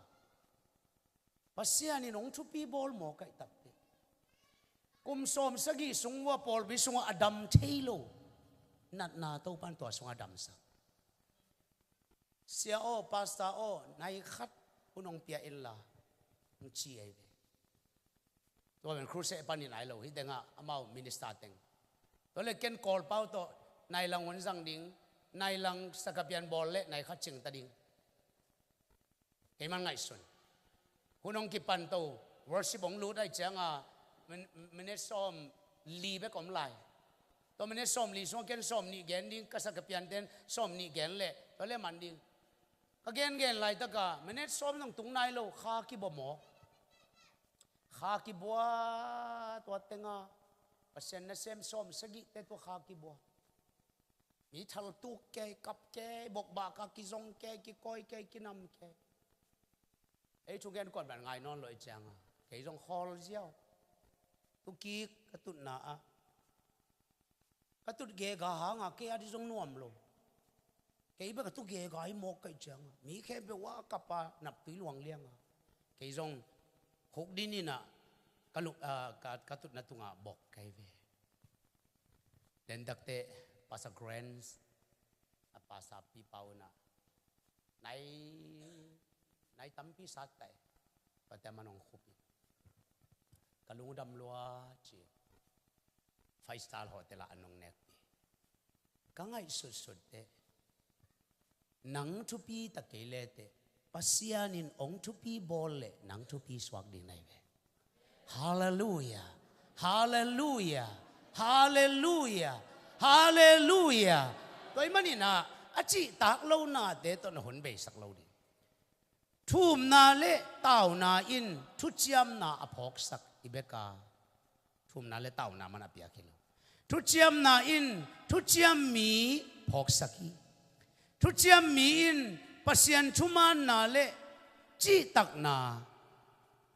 Pasian in hong thupi bawl maw kaih takte. Kum sawm sagih sung vua pawlpi sungah a dam thei lo natna Topan tua sungah a damsak. Sia aw, pastor aw, nai khat hun hong pia inla hong ci ahi ve. Tua pen crusade panin ai lo hi tengah amau minister teng. Tua le ken Kawlpau tawh nai lang hun zang ding, nai lang sakapian bawl le nai khat cing ta ding. Keiman ngaihsun. Hun hong kipan to, worship hong lut ai cianga min-, minute sawm li bek om lai. Tua minute sawm li sungah ken sawm nih gen ding, ka sakapianten sawm nih gen leh tua le man ding. Ka gengen laitaka minute sawm zong tung nai lo, kha kibua maw? Kha kibua. Tua tenga Pasian nasem sawm sagihte tua kha kibua. Mi thaltuk kei, kap kei, bokbak a kizong kei, kikawi kei, kinam kei. Ei thugen kuan ban ngai nawn lo i cianga kei zong khawl ziau. Tukik ka tutna ah, ka tut gega hanga kei a dih zong nuam lo. Kei bek a tu gega hi mawk kaih cianga mi khempeuh a kap a naptui luang lianga kei zong khuk din inah ka, lu- ah, ka, ka tutna tungah bok kai ve. Dentakte Pastor Grants a Pastor Pi Pau inah nai, nai tampi sat tai. Tuate man hong khup in ka lungdam lua ci. Five star hotel ah an hong nekpi. Ka ngaihsutsut teh nang thupi ta kei le teh Pasian in hong thupi bawl leh nang thupi suak ding nai ve. Halleluia. Halleluia. Halleluia. Halleluia. Tua ih maninah a cihtak lo nate tawh na hun beisak lo ding. Thumna le tauna in thuciamna a phawksak i beka. Thumna le tauna man a piak hi lo. Thuciamna in thuciam mi phawksak hi. Thuciam mi in Pasian thumaanna le cihtakna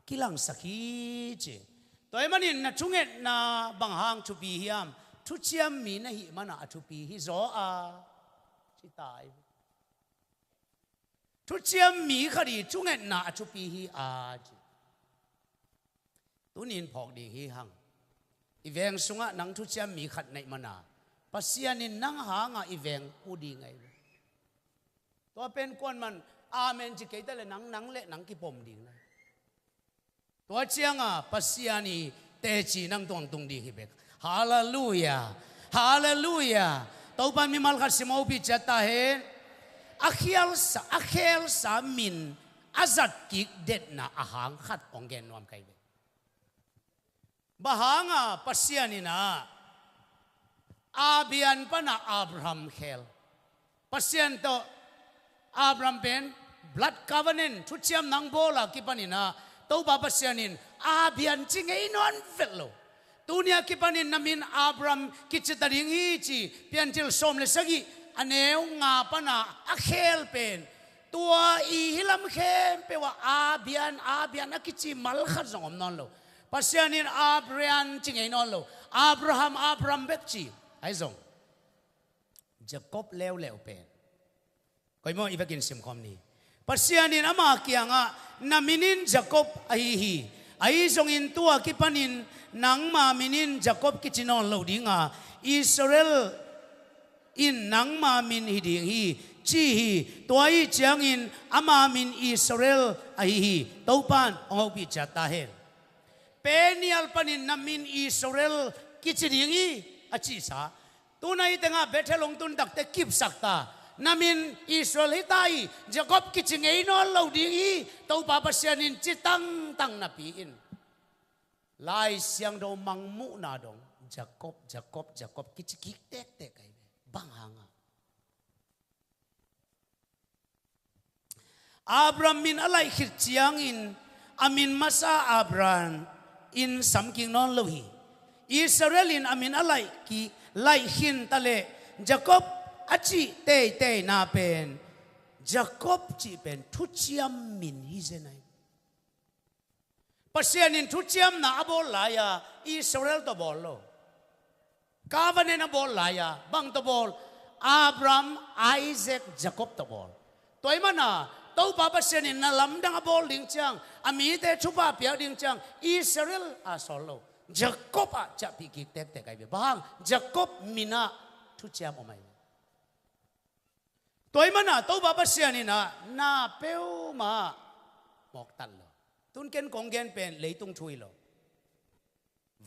kilangsak hi ci. Tua ih manin na thungetna bang hang thupi hiam? Thuciam mi na hih mana a thupi hi zaw a ci tai. Thuciam mi khat i thungetna a thupi hi a ci. Tunin phawk ding hi hang. I veng sungah nang thuciam mi khat naih mana Pasian in nang hanga i veng pu ding ahi. Tua pen kuanman amen ci keita le nang nang le nang kipom ding na. Tua cianga Pasian i teci nang tuangtung ding hi bek. Halleluia. Halleluia. Topan mimal khat sim a hopih ciat ta hen. A khialsa a khelsa min a zat kik detna a hang khat hong gen nuam kai ve. Bang hanga Pasian inah Abian pana Abraham khel. Pasian tawh Abraham pen blood covenant thuciam nang bawla kipaninah Topa Pasian in Abian ci ngei nawn velh lo. Tunia kipanin na min Abraham kici ta ding hi ci Piancil sawm le sagih a neu nga pana a khel pen tua i hilam khempeuh ah Abian Abian a kici malkhat zong om nawn lo. Pasian in Abraham ci ngei nawn lo. Abraham Abraham bek ci. Ahi zong Jacob leuleu pen koi maw i vekin simkhawm ni. Pasian in ama kiangah na minin Jacob ahi hi. Ahi zongin tua kipanin nangma minin Jacob kici nawn lo dinga Israel in nangma min hi ding hi ci hi. Tua ih ciangin ama min Israel ahi hi. Topan hong hopih ciat ta hen. Peniel panin na min Israel kici ding hi a cisa. Tuna i tengah Bethel hong tuntakte kipsak ta. Na min Israel hi ta hi. Jacob kici ngei nawn lo ding hi. Topa Pasian in ci tangtang napi in Lai Siangtho mangmuhna dong Jacob Jacob Jacob kici kik tektek ahi ve. Bang hanga Abraham min a laih khit ciangin a min masa Abraham in samkik nawn lo hi. Israel in a min a laih kik laih khin taleh Jacob a cih teiteina pen Jacob cih pen thuciam min hi zen ahi. Pasian in thuciamna a bawl lai-a Israel tawh bawl lo. Covenant a bawl lai-a bang tawh bawl? Abraham, Isaac, Jacob tawh bawl. Tua ih mana Topa Pasian in na lamdang a bawl ding ciang a mite thupha piak ding ciang Israel a sawl lo. Jacob ah ciahpih kik tektek ahi ve. Bang hang? Jacob minah thuciam om ahi ve. Tua ih mana Topa Pasian inah na peuhmah mawktat lo. Tun ken kong gen pen leitung thu hi lo.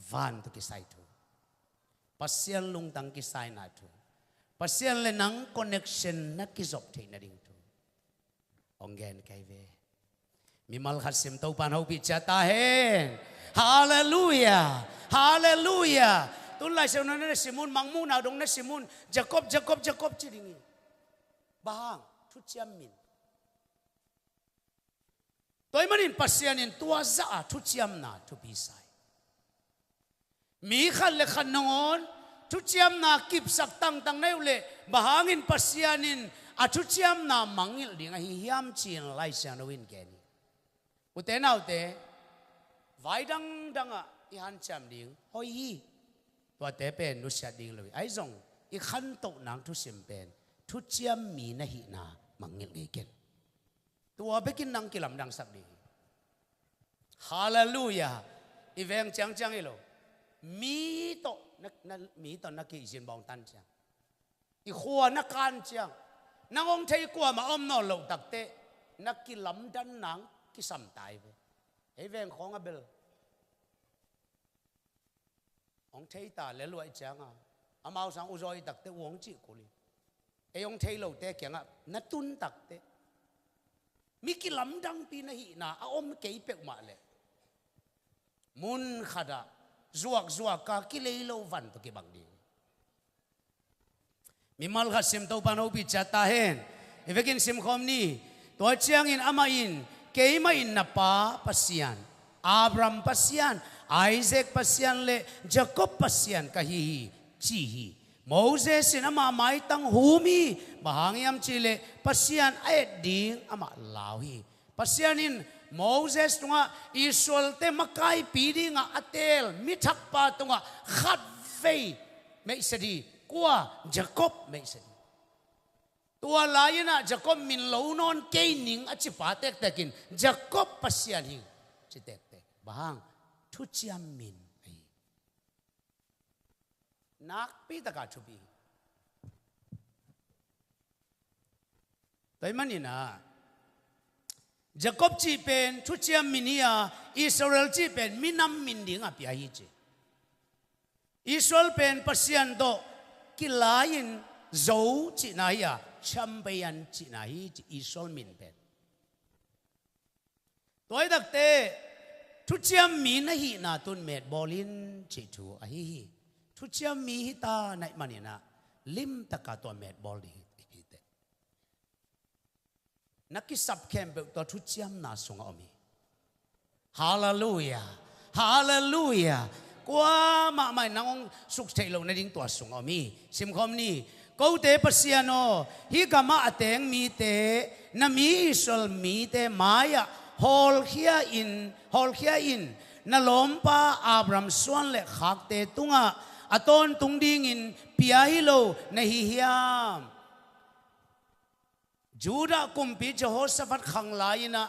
Van tawh kisai thu. Pasian lungtang kisaina thu. Pasian le nang connection na kizop theih nading thu hong gen kai ve. Mimal khat sim Topan hopih ciat ta hen. Halleluia. Halleluia. Tun Lai Siangtho na na simun mangmuhna dong na simun Jacob Jacob Jacob ci ding hi. Bang hang? Thuciam min. Tua ih manin Pasian in tua zah a thuciamna thupi sa hi. Mi khat le khat nangawn thuciamna kipsak tangtang na hi uh leh bang hangin Pasian in a thuciamna mangngilh ding ahi hiam ci-in Lai Siangtho in gen hi. Ute naute, vai dangdang ah i hanciam ding hoih hi. Tuate pen nusiat ding lo hi. Ahi zong i khantoh nang thusim pen thuciam mi na hihna mangngilh ngei ken. Tua bekin nang kilamdangsak ding hi. Halleluiah. I veng ciangciang hi lo. Mi tawh na, na, mi tawh na kihzin bawngtan ciang, i khua na kan ciang, nang hong thei kuamah om nawn loh takteh na kilamdan nang kisam tai ve. Ei veng khawng a bel hong thei ta le luai cianga amau sang uzaw i takteh u hong cih kul hi. Ei hong thei lote kiangah na tun takteh mi kilamdangpi na hihna a om kei peuhmah leh mun khatah zuakzuak a kilei lo van tawh kibang ding. Mimal khat sim Topan hopih ciat ta hen. I vekin simkhawm ni. Tua ciangin amah in, "Keimah in na pa Pasian, Abraham Pasian, Isaac Pasian le Jacob Pasian ka hi hi," ci hi. Moses in amah maitang hum hi. Bang hang hiam cihleh Pasian a et ding amah lau hi. Pasian in Moses tungah Israelte makaipi dingah a teel mithakpa tungah khatvei meihset hi. Kua? Jacob meihset hi. Tua lai-inah Jacob min lo nawn kei ning a cipa tektekin Jacob Pasian hi ci tektek. Bang hang? Thuciam min ahi. Nakpi taka thupi hi. Tua ahih maninah Jacob cih pen thuciam min hi a, Israel cih pen minam min dingah pia hi ci. Israel pen Pasian tawh kilai-in zo cihna hi a, champion cihna hi ci Israel min pen. Tua hi takteh thuciam mi na hihna tun metbawl in cih thu ahi hi. Thuciam mi hita na hih maninah limtaka tua metbawl ding hi teh. Na kisap khempeuh tua thuciamna sungah om hi. Halleluiah. Halleluiah. Kuamah mah in nang hong suk theih loh nading tua sungah om hi. Simkhawm ni. Kote Pasian aw, hih gamah a teng mite, na mi Israel mite mai-ah hawlkhia in, hawlkhia in, na lawmpa Abraham suan le khakte tungah a tawntung dingin pia hi lo na hi hiam? Judah kumpi Jehoshaphat khang lai-inah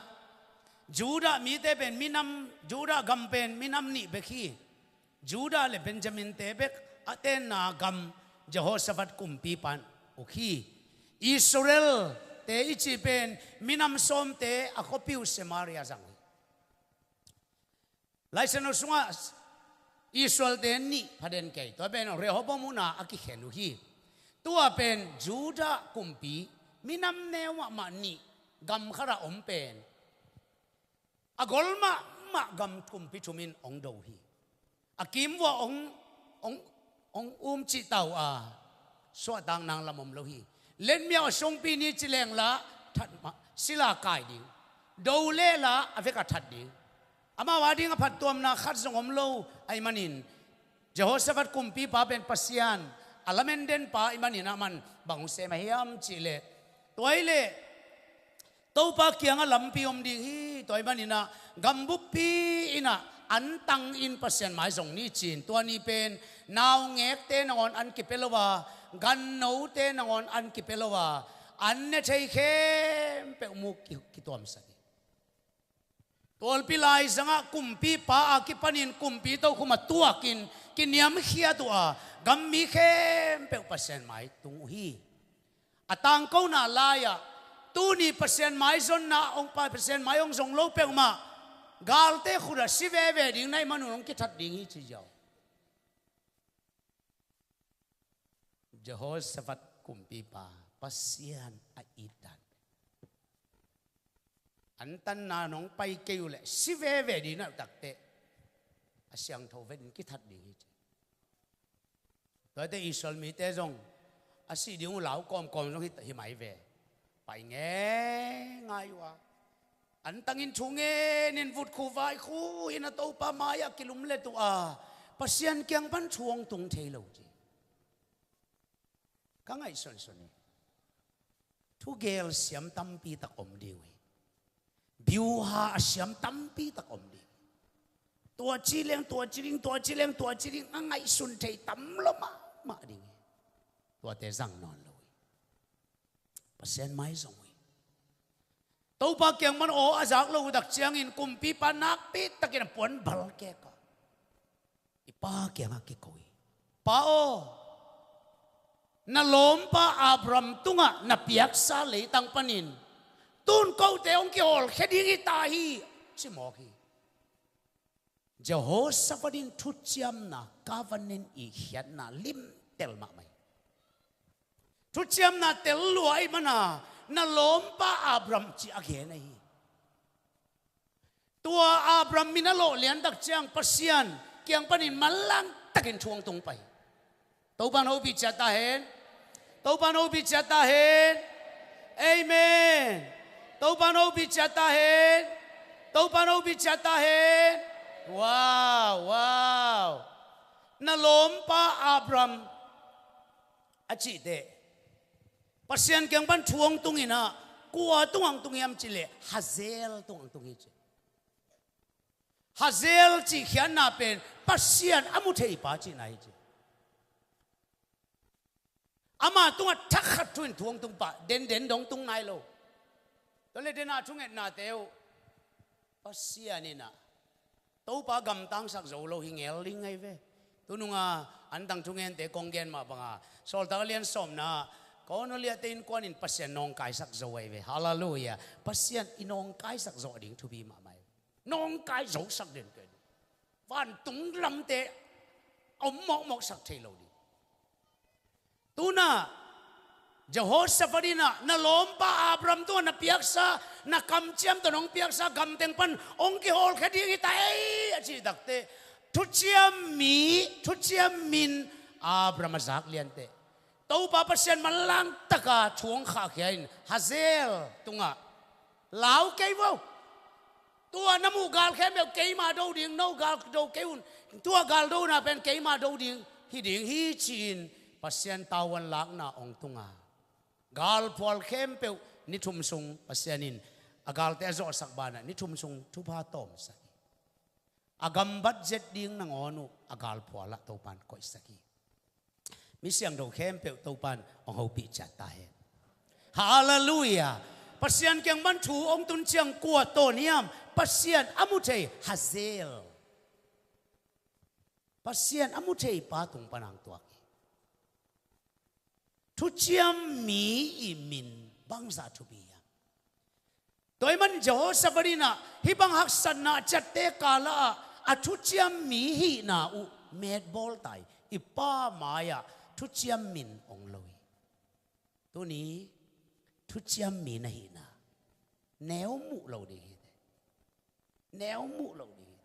Judah mite pen minam, Judah gam pen minam nih bek hi. Judah le Benjamin-te bek a tenna gam Jehoshaphat kumpipa in uk hi. Israel-te i cih pen minam sawmte a khuapi uh Samaria zang hi. Laisiangtho sungah Israel-te nih phaden kei, tua pen Rehoboam hun a a kikhen uh hi. Tua pen Judah kumpi minam neu mahmah nih gam khatah om pen a gol mahmah gam kumpi thum in hong do hi. A kimvua hong, hong, hong um cihta uh a, suahtak nang lam om lo hi. Letmiau a sungpi ni ci leng la that mah, sila kai ding. Do leh la a vek a that ding. Amau a ding a phattuamna khat zong om lo ahih manin Jehoshaphat kumpipa pen Pasian a lamen denpa ahih manin amah in bang hong sem ahi hiam cihleh, tua hileh Topa kiangah lampi om ding hi. Tua ahih maninah gambuppi inah antangin Pasian mai zong ni ci-in, tua ni pen naungekte nangawn an kipia lo a, gannote nangawn an kipia lo a, an ne thei khempeuh mu ki-, kituamsak hi. Tualpi laizangah kumpipa a kipanin kumpi tokhom a tuakin kiniamkhiat uh a, gammi khempeuh Pasian mai tung uh hi. A tangkona lai-ah tuni Pasian maizonna hong pa, Pasian mai hong zong lo peuhmah galte khutah si veve ding na hih manun hong kithat ding hi ci ziau. Jehoshaphat kumpipa Pasian a itdan, antanna nong pai kei uh leh si veve ding na uh takteh a siangtho vetin kithat ding hi ci. Tuate Israel mite zong a sih ding uh lau kawmkawm zong hi, hi mai ve. Pai ngeingai uh a, antangin thu ngenin vutkhu vaikhu in a Topa mai-ah kilumlet uh a, Pasian kiang pan thu hong tung thei lo ci. Ka ngaihsunsun hi. Thugel siam tampi tak om ding uh hi. Biuha a siam tampi tak om ding. Tua ci leng tua ci ding, tua ci leng tua ci ding, a ngaihsun thei tam lo mahmah ding hi. Tuate zang nawn lo hi. Pasian mai zong uh hi. Topa kiang pan aw a zak lo uh tak ciangin kumpipa nakpi takin a puan bal kek a i pa kiangah kiko hi. Pa aw, na lawmpa Abraham tungah na piaksa leitang panin tun kote hong kihawlkhia ding hi ta hi, ci mawk hi. Jehoshaphat in thuciamna, covenant i khiatna limtel mahmah hi. Thuciamna tel lua ahih mana na lawmpa Abraham ci a gen ahi hi. Tua Abraham min a lawh liantak ciang Pasian kiang panin manlang takin thu hong tung pah hi. Topan hopih ciat ta hen. Topan hopih ciat ta hen. Amen. Topan hopih ciat ta hen. Topan hopih ciat ta hen. Wow, wow. Na lawmpa Abraham a cih teh Pasian kiang pan thu hong tung in ah, kua tungah hong tung hiam cih leh Hazel tungah hong tung hi ci. Hazel cih khiatna pen Pasian a mu thei pa cihna hi ci. Ama tungah thak khat thu in thu hong tung pah, denden dong tung nai lo. Tua leh den a thungetnate uh Pasian in ah Topa gamtangsak zo lo hi ngel ding ahi ve. Tununga antang thungente kong gen mah banga Sawltak a lian sawmna Korneliate innkuan in Pasian nawngkaisak zo ahi ve. Halleluiah. Pasian i nawngkaisak zo ding thupi mahmah hi. Nawngkai zosak den ken vantung lamte a om mawkmawksak thei lo ding. Tuna Jehoshaphat in ah na lawmpa Abraham tungah na piaksa, na kamciam tawh nong piaksa gamteng pan hong kihawlkhia ding hi ta ei a cih takteh, thuciam mi, thuciam min Abraham a zak lianteh Topa Pasian manlang taka thu hong khahkhia in Hazel tungah lau kei vo. Tua na muh gal khempeuh keima do ding, no gal do kei un. Tua gal dona pen keima do ding hi ding hi ci-in Pasian tavuan lakna hong tunga, galphual khempeuh ni thum sung Pasian in a galte a zawhsak banah ni thum sung thupha tawmsak hi. A gambat zet ding nangawn uh a galphualah Topan koihsak hi. Mi siangtho khempeuh Topan hong hopih ciat ta hen. Halleluiah. Pasian kiang pan thu hong tun ciang kua tawn hiam? Pasian a mu thei Hazel. Pasian a mu thei pa tung pan hong tuak hi. Thuciam mi i min bangzah thupi hiam? Tua ahih man Jehoshaphat in ah hih bang haksatna a ciatte kala ah a thuciam mi hihna uh metbawl ta hi. I pa mai-ah thuciam min hong lo hi. Tuni thuciam mi na hihna neu muh lo ding hi. Neu muh lo ding hi.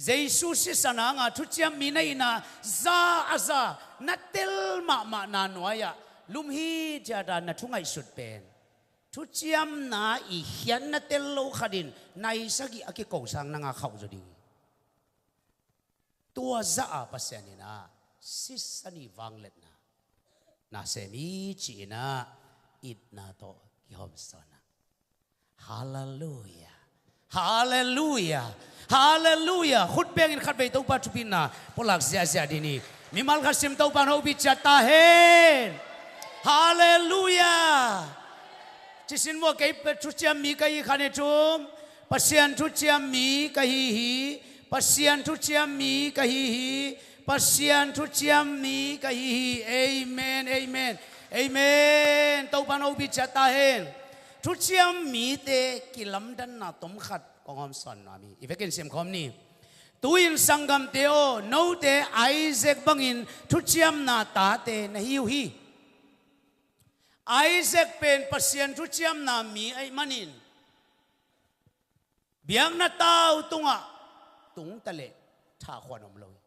Jesu sisan hanga thuciam mi na hihna za a za na tel mahmahna nuai-ah lum hithiata na thu ngaihsut pen thuciamna i khiatna tel lo khatin nai sagih a kikosang nanga khauh zaw ding hi. Tua zah a Pasian in ah sisan i vangliatna na sem hi ci-in ah itna tawh kihawmsawn a. Halleluiah. Halleluiah. Halleluiah. Khut bengin khatvei Topa thupina pulak ziahziah ding hi. Mimal khat sim Topan hopih ciat ta hen. Halleluiah. Cisin vua kei pe thuciam mi ka hi khan i thum. Pasian thuciam mi ka hi hi. Pasian thuciam mi ka hi hi. Pasian thuciam mi ka hi hi. Amen, amen, amen. Topan hopih ciat ta hen. Thuciam mite kilamdanna tom khat kong hawmsawn nuam hi. I vekin simkhawm ni. Tu-in sanggamte aw, note Isaac bangin thuciamna tate na hi uh hi. Isaac pen Pasian thuciamna mi ahih manin biakna tau tungah tungta leh thahkhuan om lo hi.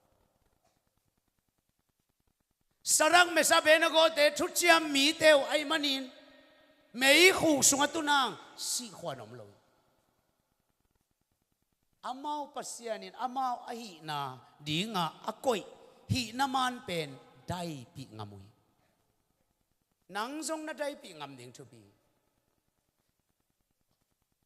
Sadrak, Mesak, Abednego-te thuciam mite uh ahih manin meikhuk sungah tun hang sihkhuan om lo hi. Amau Pasian in amau a hihna dinga a koih hihna man pen daipih ngam uh hi. Nang zong na daipih ngam ding thupi hi.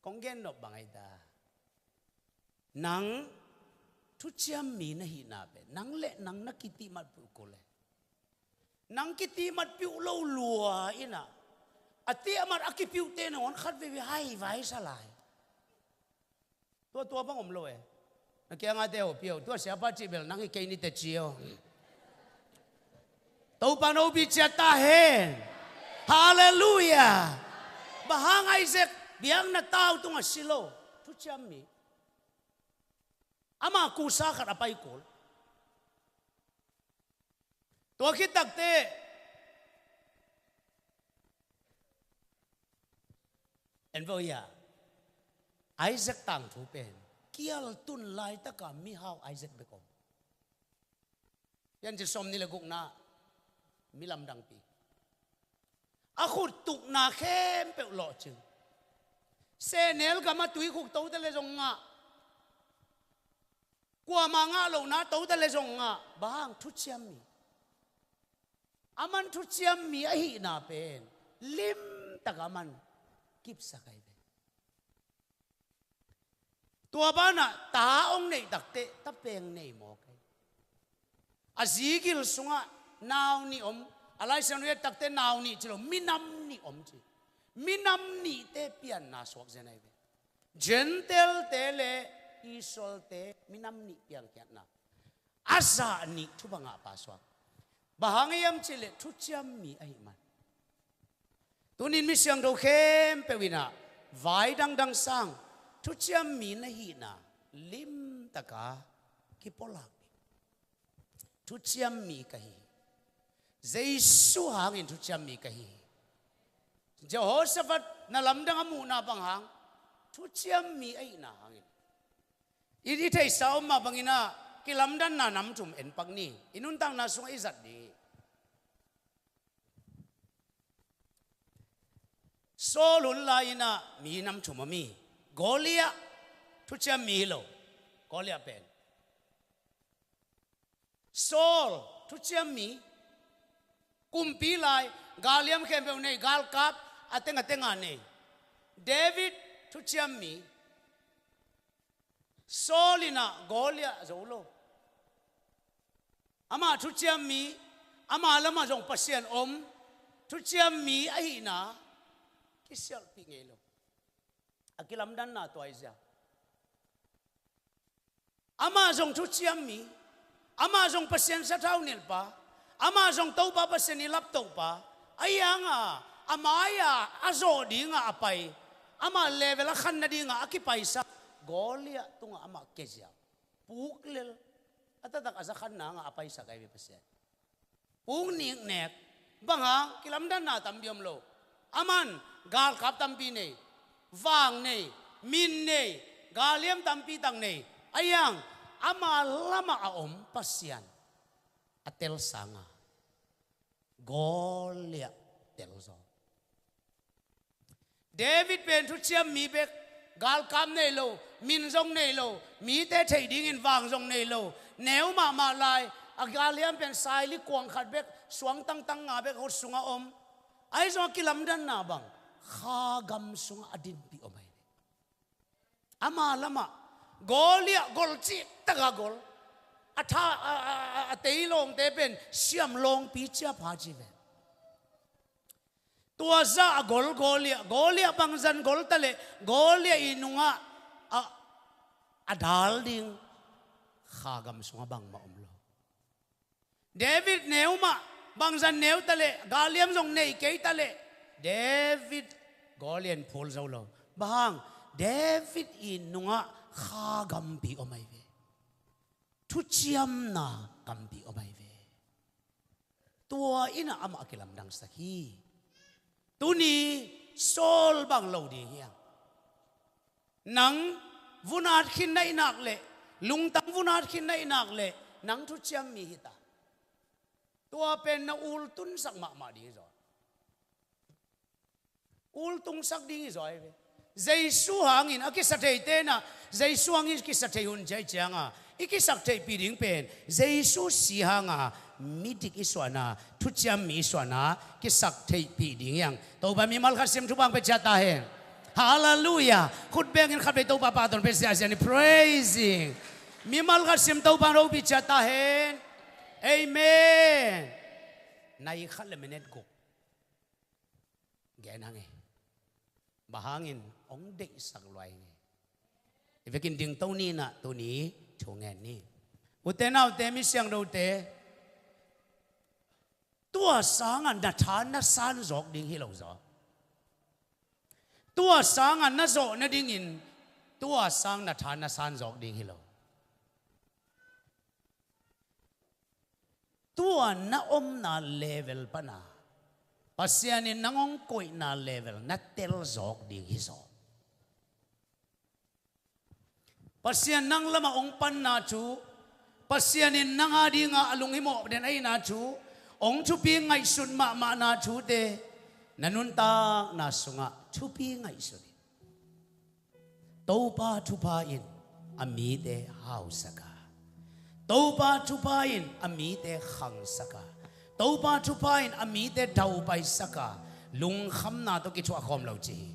Kong gen nop bang ahi ta. Nang thuciam mi na hihna pen nang le nang na kitihmat piuh kul e. Nang kitihmat piuh lo lua in ah, a tiamat a kipiuhte nangawn khat veivei haivai sa lai. Tua tua bang om lo e. Na kiangah te ho pio, tua siapa cih bel nang hi kei ni te ci aw. Topa no pi ciat ta hen. Halleluiah. Bang hang Isaac biakna tau tungah si lo? Thuciam mi. Ama kusa khat a pai kul. Tua khit takte en vo ia, Isaac tangthu pen kial tun laitaka mihau Isaac bek om. Piancil sawm nih le gukna, mi lamdangpi. A khut tukna khempeuh lawhcing. Sehnel gam a tuikhuk tote le zong ngah. Kuamah ngah lohna tote le zong ngah. Bang hang? Thuciam mi. Aman thuciam mi ahihna pen limtak a aman kipsak ahi ve. Tua banah ta hong neih takteh tapeng nei mawk ahi. A zigil sungah nau nih om. A Lai Siangtho i et takteh nau nih ci lo, minam nih om ci. Minam nihte pianna suak zen ahi ve. Gentile-te le Israel-te minam nih piangkhiatna. A zah nih thupha ngahpa suak. Bang hang hiam cihleh thuciam mi ahih man. Tunin mi siangtho khempeuh in ah vai dangdang sang thuciam mi na hihna limtak a kipulak ding. Thuciam mi ka hi hi. Jesu hangin thuciam mi ka hi hi. Jehoshaphat na lamdang a muhna bang hang? Thuciam mi ahihna hangin. I, i theihsa om mah bangin ah kilamdanna nam thum en pak ni. I nuntakna sungah i zat ding hi. Saul hun lai-in ah mi nam thum om hi. Goliath, thuciam mi hi lo. Goliath pen. Saul, thuciam mi. Kumpi lai, galliam khempeuh nei, galkap a teng a teng a nei. David, thuciam mi. Saul in ah Goliath zo lo. Amah thuciam mi, amah lamah zong Pasian om, thuciam mi ahihna kisialhpih ngei lo. A kilamdanna tua hi zia. Amah zong thuciam mi, amah zong Pasian sathau nilhpa, amah zong Topa Pasian i laptohpa, ahi hanga a mai-a a zawh dinga a pai, amah level a khan nadinga a kipaisak Goliath tungah amah kia ziau. Puk lel. A taktak a za khan nanga a paisak ahi ve Pasian. Puk niknek. Bang hang? Kilamdanna tampi om lo. Aman galkap tampi nei, vang nei, min nei, galliam tampi tak nei. Ahi hang ama lamah a om Pasian a tel sanga Goliath tel zaw. David pen thuciam mi bek, galkap nei lo, min zong nei lo, mite theih dingin vang zong nei lo, neu mahmah lai, a galliam pen saili kuang khat bek, suang tangtang nga bek a khut sungah om. Ahi zong a kilamdanna bang, kha gam sungah a dinpih om ahi ve. Ama lamah Goliath gol cihtak a gol. A tha, a, a, a, a teilawngte pen siam lawngpi ciapha ci ve. Tua zah a gol Goliath, Goliath bangzan gol taleh Goliath i nungah a, a dal ding kha gam sungah bangmah om lo. David neu mah, bangzan neu taleh, galliam zong nei kei taleh, David Goliath in phul zo lo. Bang hang? David i nungah kha gampi om ahi ve. Thuciamna gampi om ahi ve. Tua in ah amah a kilamdangsak hi. Tuni Saul bang lo ding hiam? Nang vun at khin na hi nak leh, lungtang vun at khin na hi nak leh, nang thuciam mi hi ta. Tua pen na ultunsak mahmah ding hi zaw. Ultungsak ding hi zaw hi ve. Jesu hangin a kisa theite in ah, Jesu hangin kisa thei hun ciai cianga i kisak theihpih ding pen Jesu si hanga midik i suahna, thuciam mi i suahna kisak theihpih ding hiang. Topa mimal khat sim thupha hong pia ciat ta hen. Halleluiah. Khut bengin khatvei Topa pahtawi pia siasia ni. Praising. Mimal khat sim Topa hong pia ciat ta hen. Amen. Nai khat le minute guk gen hang e. Bang hangin hong deihsak luai hang e. I vekin dingto ni in ah tuni thu ngen ni. Ute naute, mi siangthote, tua sangah na tha na san zawk ding hi lo zaw. Tua sangah na zawh nadingin tua sang na tha na san zawk ding hi lo. Tua na omna level pana Pasian in nang hong koihna level na tel zawk ding hi zaw. Pasian nang lamah hong panna thu, Pasian in nang adinga a lunghimawh den ahihna thu, hong thupi ngaihsut mahmahna thute, Na nuntakna sungah thupi ngaihsun in. Topa thupha in a mite hausak a, Topa thupha in a mite khangsak a, Topa thupha in a mite daupaisak a, lungkhamna tawh kithuah khawm lo ci hi.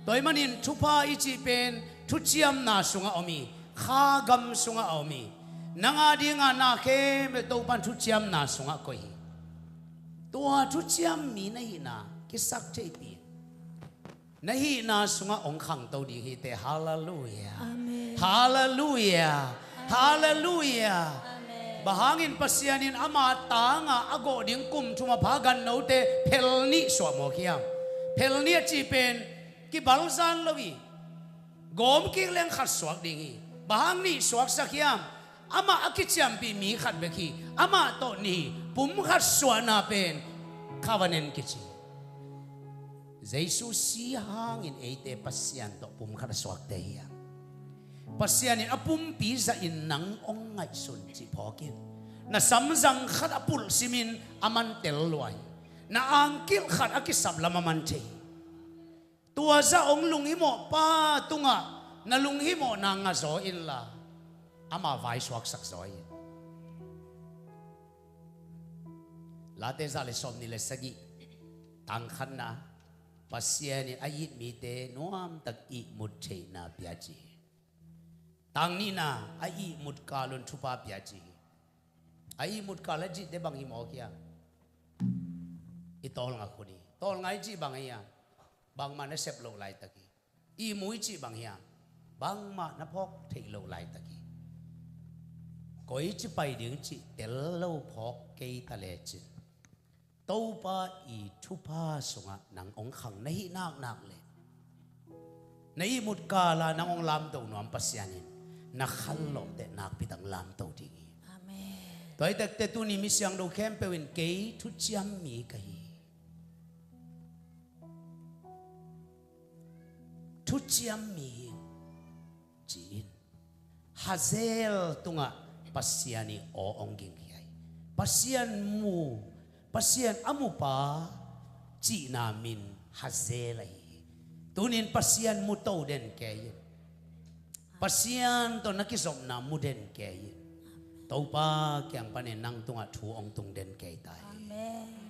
Tua ahih manin thupha i cih pen thuciamna sungah om hi, kha gam sungah a om hi. Nang a dinga na khempeuh Topa in thuciamna sungah koih hi. Tua thuciam mi na hihna kisak theihpih in. Na hihna sungah hong khangto ding hi teh. Halleluiah. Amen. Halleluiah. Halleluiah. Amen. Bang hangin Pasian in ama tangah a gawh ding kum thum a pha gannote phel nih suah mawk hiam? Phel nih a cih pen kibalzan lo hi. Gawm kik leng khat suak ding hi. Bang hang nih suaksak hiam? Amah a kiciampih mi khat bek hi. Amah tawh nih, pumkhat suahna pen covenant kici. Jesu si hangin eite Pasian tawh pumkhat a suakte hi a, Pasian in a pumpi zahin nang hong ngaihsun cih phawk in. Na samzang khat a pulh simin a man tel lua hi. Na angkilh khat a kisap lam a man thei hi. Tua zah hong lunghimawh pa tungah na lunghimawhna ngah zaw inla, ama vai suaksak zaw in. Late za le sawmnih le sagih, tang khatna, Pasian in a it mite nuamtak ihmut theihna pia ci hi. Tang nihna, a ihmut kal un thupha pia ci hi. A ihmut kal a cihte bang hi mawk hiam? I tawlnga khun hi. Tawlnga i cih bang hiam? Bangmah na sep loh laitak hi. Ihmu i cih bang hiam? Bangmah na phawk theih loh laitak hi. Koici pai ding cih tel lo phawk kei ta lecin, Topa i thupha sungah nang hong khang na hih naknak leh, na ihmut kala nang hong lamto nuam Pasian in na khanlawh teh nakpi tak lamto ding hi. Amen. Tua hi tekte tuni mi siangtho khempeuh in kei thuciam mi ka hi, thuciam mi hi, ci-in Hazel tungah Pasian i aw hong gingkhia hi. Pasian mu, Pasian a mupa cihna min Hazel ahi hi. Tunin Pasian muto den kei in. Pasian tawh na kizopna mu den kei in. Topa kiang panin nang tungah thu hong tung den kei ta hi. Amen.